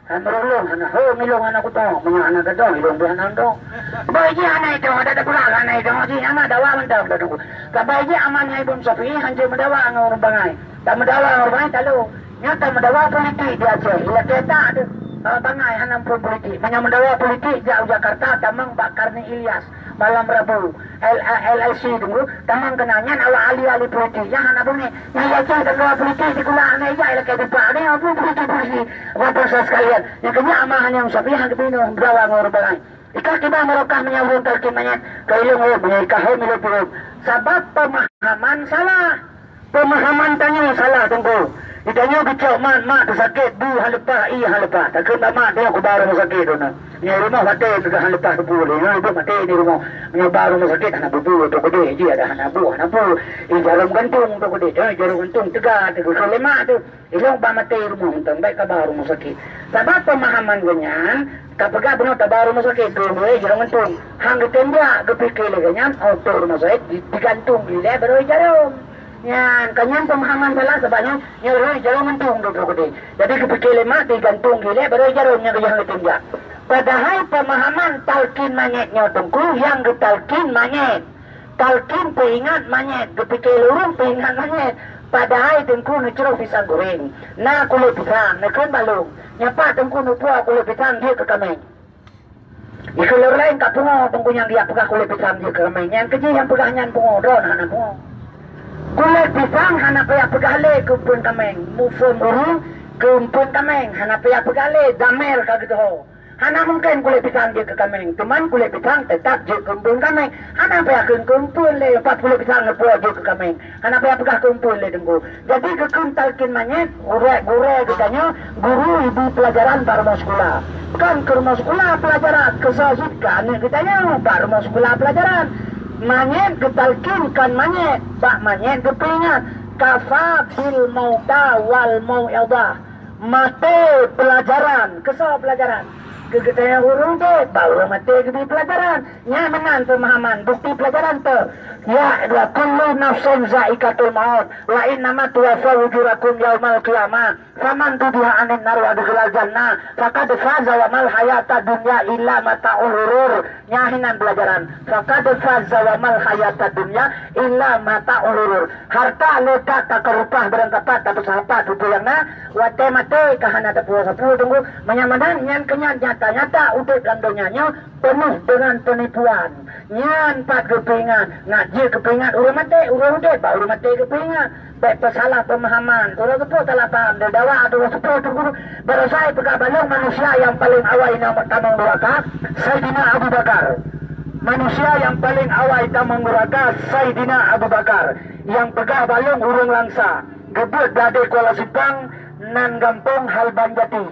Hai meureuloh hana ho, milong hana kuto, meunyoe hana gadôh, ilong pih hana dong. Boh jih hana idong, ada, ada pula hana idong, jih hana dawa mantong, dah tunggu. Sabai jih aman nyai Bun Syafi'i, hanjeuet meudawa ngon ureueng bangai. Tak meudawa ngon ureueng bangai, tak lôn. Nyoe tak meudawa politik di Aceh, ilakée tak tu. Bangai hana muphom politik. Meunyoe meudawa politik, jak u Jakarta, tamong bak Karni Ilyas. Malam Rabu, L-, L L C tunggu, tamong keunan nyan awak ahli-ahli politik. Nyang hana beungéh. Nyang yakin teuka politik sikula hana ijak ilakée dipak. Nyoe pun politik polisi. Bapak-bapak sekalian, nyang keujak amah nyang sapiah keubinéh berawa ngon ureueng bangai. Ikah kiban meurokah meunyoe ureueng talkin manyét, ka ilong ureueng, meunyoe ikah hom ilong pih hom. Sabab pemahaman salah. Pemahaman tanyoe salah, Teungku. Geutanyoe geucok mat, mat teusakét, bu hana leupah, ié hana leupah. Takheun bak mat, "Tanyoe kuba rumoh sakét droeneuh." Nyoe rumoh maté teuka hana leupah teupeu lé. Nyoe rumoh maté ni rumoh. Nyoe ba rumoh sakét hana bubu teuh keudeh, jih ada hana bu, hana bu. Ié jarom gantung teuh keudeh. Eh, jarom gantung teuga teuh keu lé mat teuh. Ilong ba maté rumoh mantong, bèk ka ba rumoh sakét. Sabab peumahaman geuh nyan, ka peugah bunoe taba rumoh sakét, keu jarom gantung. Han geutem jak, geupike lé geuh nyan, oh, teuh rumoh sakét, di-, digantung ilèe baroe jarom. Nyan, ka nyan peumahaman salah, sabab nyoe, nyoe lôn jarom gantung droe keudeh. Jadi geupike lé mat, digantung ilèe baroe jarom, nyan keuh han geutem jak. Padahai peumahaman talkin manyét nyoe teungku, nyang geutalkin manyét. Talkin peuingat manyét, geupike lé ureueng peuingat manyét. Padahai teungku neucroh pisang goreng. Na kulét pisang, neukheun bak lôn. Nyan pat teungku neupuwoe kulét pisang jeuet keu kaméng. Dikeue lôn laén ka pungo teungku nyang geujak peugah kulét pisang jeuet keu kaméng. Nyan keuh jih nyang peugah nyan pungo, droeneuh hana pungo. Kulét pisang hana payah peugah lé keu eumpeuen kaméng. Muphom ureueng keu eumpeuen kaméng hana payah peugah lé, damèr ka geutuho. Hana mungken kulét pisang jeuet keu kaméng, teuma kulét pisang teutap jeuet keu eumpeuen kaméng. Hana payah kheun keu eumpeuen lé, pat kulét pisang neupuwoe jeuet keu kaméng. Hana payah peugah keu eumpeuen lé teungku. Jadi geukheun talkin manyét, gurèe-gurèe geutanyoe, guru ibi peulajaran bak rumoh sikula. Kon keu rumoh sikula peulajaran, keu soe cit keu aneuk geutanyoe bak rumoh sikula peulajaran. Manyét geutalkin kon manyét, bak manyét geupeuingat. Kafa bil mauta wal mau'idhah. Maté peulajaran. Keu soe peulajaran? Keu geutanyoe ureueng udép, bak ureueng maté geubi peulajaran. Nyan meunan peumahaman, bukti peulajaran teuh. Ya, wa kullu nafsin za'iqatul maut, wa innama tuwaffa ujurakum yaumal qiyamah. Faman zuhziha 'anin nar wa udkhilal jannah, faqad faza wa mal hayatud dunya illa mata'ul ghurur. Nyan hinan peulajaran. Faqad faza wa mal hayatud dunya illa mata'ul ghurur. Hareuta lé that takeu reupah barangkapat tapeusahapat peue nyang na, watèe maté ka hana tapuwoe sapeue teungku. Meunyoe meunan, nyan keuh nyan nyata-nyata udép lam donya nyoe peunoh deungon peunipuan. Nyan pat geupeuingat, nak jeuet geupeuingat ureueng maté, ureueng udép bak ureueng maté geupeuingat. Bèk peusalah peumahaman. Uroe seupôt salah paham, deuh dawa atau uroe seupôt teungku. Baroesa peugah bak lôn manusia nyang paleng awai tamong nuraka, Saidina Abu Bakar. Manusia nyang paleng awai tamong nuraka, Saidina Abu Bakar. Nyang peugah bak lôn ureueng Langsa. Geubeuet di Kuala Simpang nan gampông Halban Jati.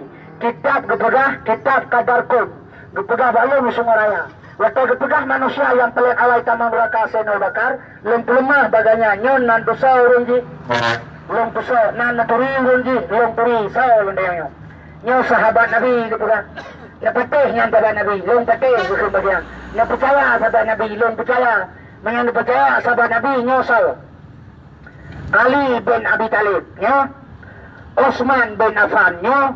Kitab geupeugah, kitab Qadar Qum. Geupeugah bak lôn di Sungai Raya. Watèe geupeugah manusia nyang paleng awai tamong nuraka Saidina Abu Bakar, lôn peuleumah bak gobnyan, nyoe nan teusoe ureueng jih. Lôn teusoe, nan neuturi ureueng jih, lôn turi, soe lôn tanyong nyoe. Nyoe sahabat Nabi geupeugah. Neupatéh nyan sahabat Nabi, lôn patéh geukheun bak gobnyan. Neupeucaya sahabat Nabi, lôn peucaya. Meunyoe neupeucaya sahabat Nabi, nyoe soe? Ali bin Abi Thalib, nyoe. Utsman bin Affan, nyoe.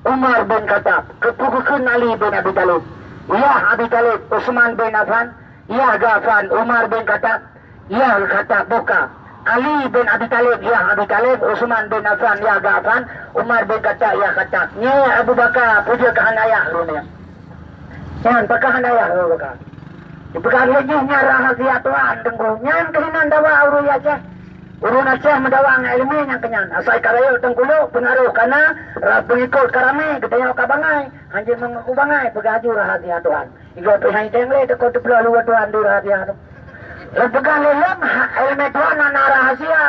Umar bin Khattab. Keupeue geukheun Ali bin Abi Thalib? Yah Abi Thalib, Utsman bin Affan. Yah Affan, Umar bin Khattab. Yah Khattab, buka. Ali bin Abi Thalib, yah Abi Thalib, Utsman bin Affan, yah Affan, Umar bin Khattab, yah Khattab. Nyoe Abu Bakar, peue jeuet keu hana yah lôn nyoe? Nyan, pakon hana yah Abu Bakar? Dipeugah lé jih nyan rahasia Tuhan, teungku. Nyan keuh hinan dawa ureueng Aceh. Ureueng Aceh meudawa ngon ileumèe nyang keu nyan. Asai ka rayeuk teungku lôn, peungaroh ka na, ra-, peungikot ka ramè, geutanyoe ka bangai. Hanjeuet meungaku bangai, peugah laju rahasia Tuhan. Igoe pih hai teng lé teuko teubloe luwa Tuhan di rahasia tu. Lôn peugah lé lôn, ha, ileumèe Tuhan hana rahasia.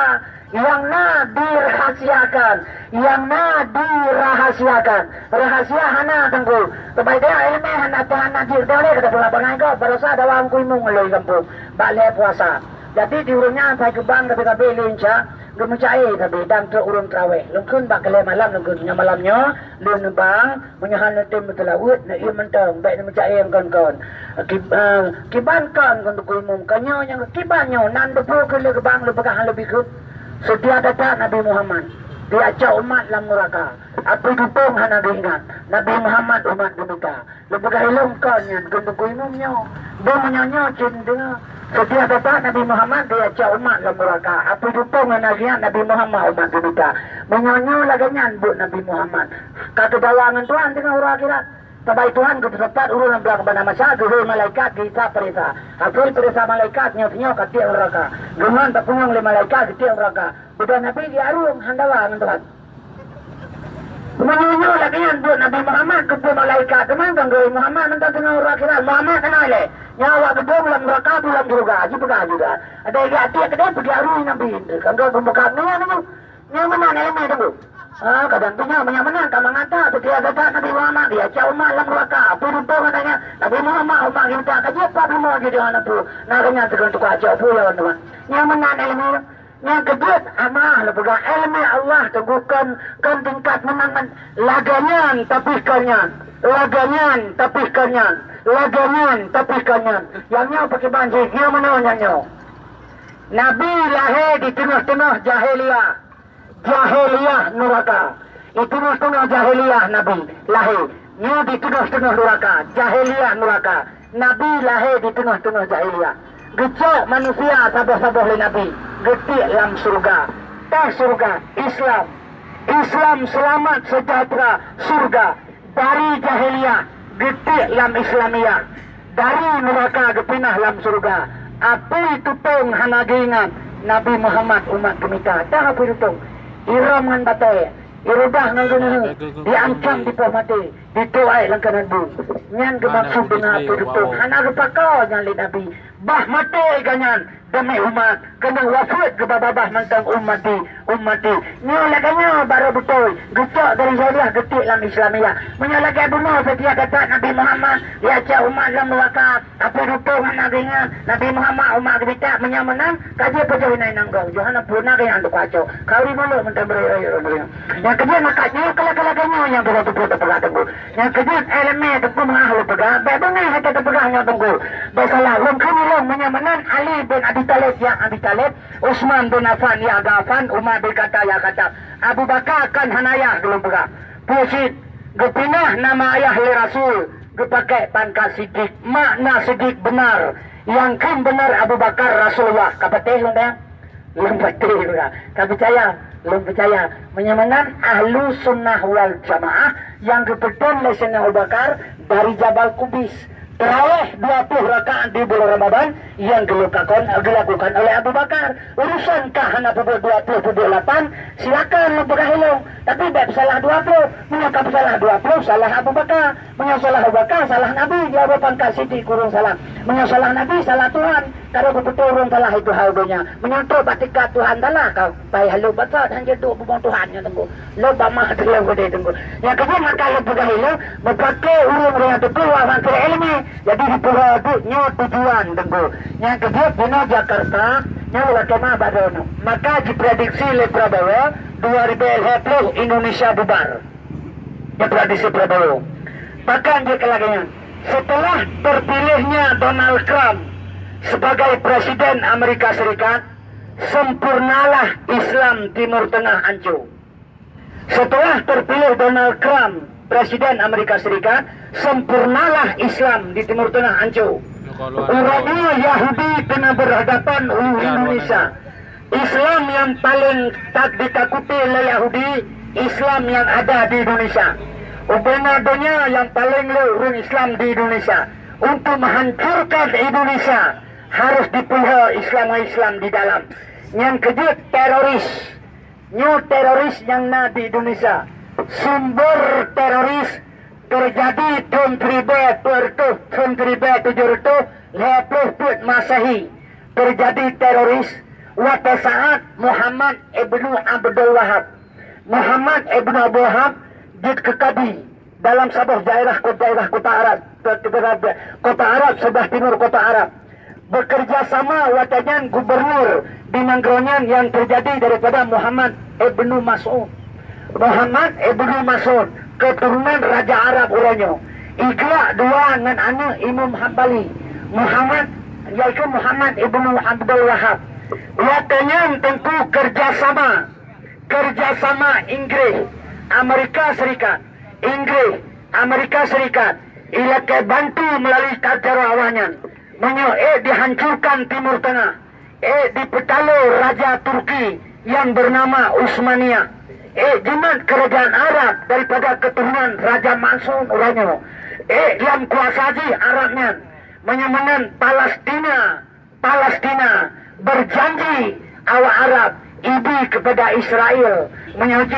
Nyang na dirahasiakan, nyang na dirahasiakan. Rahasia hana teungku. Teuma dia ileumèe hana Tuhan na jeuet. Dia lé kata pula bangai gob, baroesa dawa Teungku Imum lé gampông bak lhèe puasa. Jadi di ureueng nyan sai geubang tapi-tapi lé Inca, geumeucaya tapi dan trok ureueng teurawèh. Lôn kheun bak keu lhèe malam lôn kheun, nyoe malam nyoe lôn neubang, meunyoe hana tem meuteulaweuet, neuiem mantong, bèk neumeucaya kon-kon. Kib-, eh, kiban kon, kon Teungku Imum, kon nyoe nyang kiban nyoe, nan beupeu keu lé geubang, lôn peugah hana leubeh kheun. Seutia that-that Nabi Muhammad, dia cok umat lam nuraka. Apui dupông hana geuingat, Nabi Muhammad umat geumita. Lôn peugah ilôn kon nyan, kon Teungku Imum nyoe. Dong meunyoe nyoe cit deungoe. Seutia that-that Nabi Muhammad dia cok umat lam nuraka. Apui dupông hana geuingat Nabi Muhammad umat geumita. Meunyoe nyoe lagèe nyan buet Nabi Muhammad. Ka teudawa ngon Tuhan teungoh uroe akhirat. Sabai Tuhan geupeusapat ureueng lam blang bana masa, geuhôi malaikat geuisa peuriksa. Hasil peuriksa malaikat nyoe sinyoe ka tiek nuraka. Geuman tapungieng lé malaikat geutiek nuraka. Beudôh Nabi jiareueng hana dawa ngon Tuhan. Meunyoe nyoe lagèe nyan buet Nabi Muhammad, keupeue malaikat teuma keu geuhôi Muhammad mantong teungoh uroe akhirat? Muhammad keunoe lé. Nyoe awak geudong lam nuraka atau lam syeuruga, jipeugah juga. Ada yang tiek keudeh peujiareueng Nabi. Kan geuh geumeukat nyan nyoe. Nyoe meunan iéleumé teungku. Ah, kadang tu nyoe meunyoe meunan ka meunan that, peucaya gata Nabi Muhammad, ya, cak umat lam neuraka. Peue dudoe ngon nyan, Nabi Muhammad, umat geutanyoe ka jeuet pat bumoe jih deungon apui. Na keunan teugon tukang cok peue lawan teuma. Nyoe meunan iéleumé. Nyang keujeuet, amaah lôn peugah, iéleumé Allah teungku kon, kon tingkat meunan, lagée nyan tapi kon nyan, lagée nyan tapi kon nyan, lagée nyan tapi kon nyan. Nyang nyoe pakriban jih, nyoe meunoe nyang nyoe. Nabi lahé di teungoh-teungoh jahiliyah. Jahiliyah nuraka. Di teungoh-teungoh jahiliyah Nabi lahé. Nyoe di teungoh-teungoh nuraka, jahiliyah nuraka. Nabi lahé di teungoh-teungoh jahiliyah. Geucok manusia saboh-saboh lé Nabi, geutiek lam syeuruga. Tah syeuruga, Islam. Islam seulamat seujahteura, syeuruga. Dari jahiliyah geutiek lam Islamiyah, dari nuraka geupinah lam syeuruga. Apui tutong hana geuingat, Nabi Muhammad umat geumita. Dah apui tutong, irôm ngon batée, irudah ngon geuneue, diancam dipoh maté, dituai lam kanan bu. Nyan geumaksud deungon apui tutong, hana geupakoe nyan lé Nabi. Bah maté geuh nyan demi umat, keuneuk wafeuet geuba babah mantong ummati, ummati. Nyoe lagée nyoe barô beutôi, geucok dari jahiliyah geutiek lam Islamiyah. Meunyoe lagée bunoe seutia gata Nabi Muhammad, ya cok umat lam neuraka, apui tutong hana geuingat, Nabi Muhammad umat geumita, meunyoe meunan, ka jeuet pajoh inan inong gob, Yohanes puna geuh nyang teukuaco. Kau di mulut mantong beureueh-reueh. Nyang keujeuet maka nyoe kala-kala nyoe nyang beureueh teupeue teupeugah teungku. Nyang keujeuet iéleumé teungku meungaih lôn peugah, bék beungéh hana teupeugah nyoe teungku. Bék salah, lôn kheun ilôn meunyoe meunan Ali bin Abi Thalib, ya Abi Thalib, Utsman bin Affan, ya Affan, Umar bin Khattab, ya Khattab. Abu Bakar kan hana yah lôn peugah. Peue cit, geupinah nama ayah lé Rasul, geupakée pangkat Siddiq. Makna Siddiq beunar, nyang kheun beunar Abu Bakar Rasulullah. Ka patéh lôn dang? Lôn patéh juga. Ka peucaya? Lôn peucaya. Meunyoe meunan, Ahlu Sunnah wal Jamaah nyang geupeutrön lé Saidina Abu Bakar dari Jabal Kubais. Tarawih dua puluh rakaat di bulan Ramadan nyang geulakon, geulakukan oleh Abu Bakar. Urusan ka hana peubuet dua puluh, peubuet lapan, silakan lôn peugah ilôn. Tapi bék salah dua puluh. Meunyoe ka salah dua puluh, salah Abu Bakar. Meunyoe salah Abu Bakar, salah Nabi, dia pangkat Siddiq kureueng salah. Meunyoe salah Nabi, salah Tuhan. Ka lheueh geupeutôh ureuëng salah itu hal donya. Meunyoe trok bak tingkat Tuhan salah, ka payah lôn baca dan jeuet duek bubong Tuhan nyoe teungku. Lôn bak mah teuh lôn geude teungku. Nyang keujeuet maka lôn peugah ilôn, meupaké ureuëng-ureuëng nyang teupeue wak mantri iéleumé. Jadi dipeugah duek nyoe tujuan teungku. Nyang keujeuet bunoe Jakarta, nyoe lakée mah bak droeneuh. Maka jiprediksi lé Prabowo, dua ribu lhée ploh Indonesia bubar. Diprediksi Prabowo. Bahkan jeuet keu lagée nyan, setelah terpilihnya Donald Trump sebagai Presiden Amerika Serikat, sempurnalah Islam Timur Tengah hancur. Setelah terpilih Donald Trump, Presiden Amerika Serikat, sempurnalah Islam di Timur Tengah hancur. Uroe nyoe Yahudi keuneuk berhadapan u Indonesia. Islam yang paling tak ditakuti oleh Yahudi, Islam yang ada di Indonesia. Ubena donya yang paling le ureuëng Islam di Indonesia. Untuk menghancurkan Indonesia, harus dipelihara Islam-Islam di dalam. Nyang keujeuet teroris. Nyoe teroris nyang na di Indonesia. Sumber teroris teujadi thon seribu dua ratus, thon seribu tujuh ratus lhée ploh peuet Masehi. Teujadi teroris watée saat Muhammad ibnu Abdul Wahab. Muhammad ibnu Abdul Wahab jeuet keu kadi dalam saboh daerah, daerah kota Arab, kota Arab sebelah timur kota Arab. Bekerja sama watée nyan gubernur di nanggroe nyan nyang teujadi daripada Muhammad ibnu Mas'ud. Muhammad ibnu Mas'ud, keturunan raja Arab uroe nyoe. Igeulak dua ngon aneuëk Imam Hambali, Muhammad, yaitu Muhammad ibnu Abdul Wahab. Watée nyan teungku kerja sama, kerja sama Inggris, Amerika Serikat, Inggris, Amerika Serikat, ilakée bantu melalui tentara awak nyan. Meunyoe ék dihancurkan Timur Tengah, ék dipeutalo raja Turki nyang bernama Utsmaniyah, ék jimat kerajaan Arab daripada keturunan Raja Mansur uroe nyoe, ék lam kuasa jih Arab nyan. Meunyoe meunan Palestina, Palestina berjanji awak Arab ibi kepada Israel meunyoe jih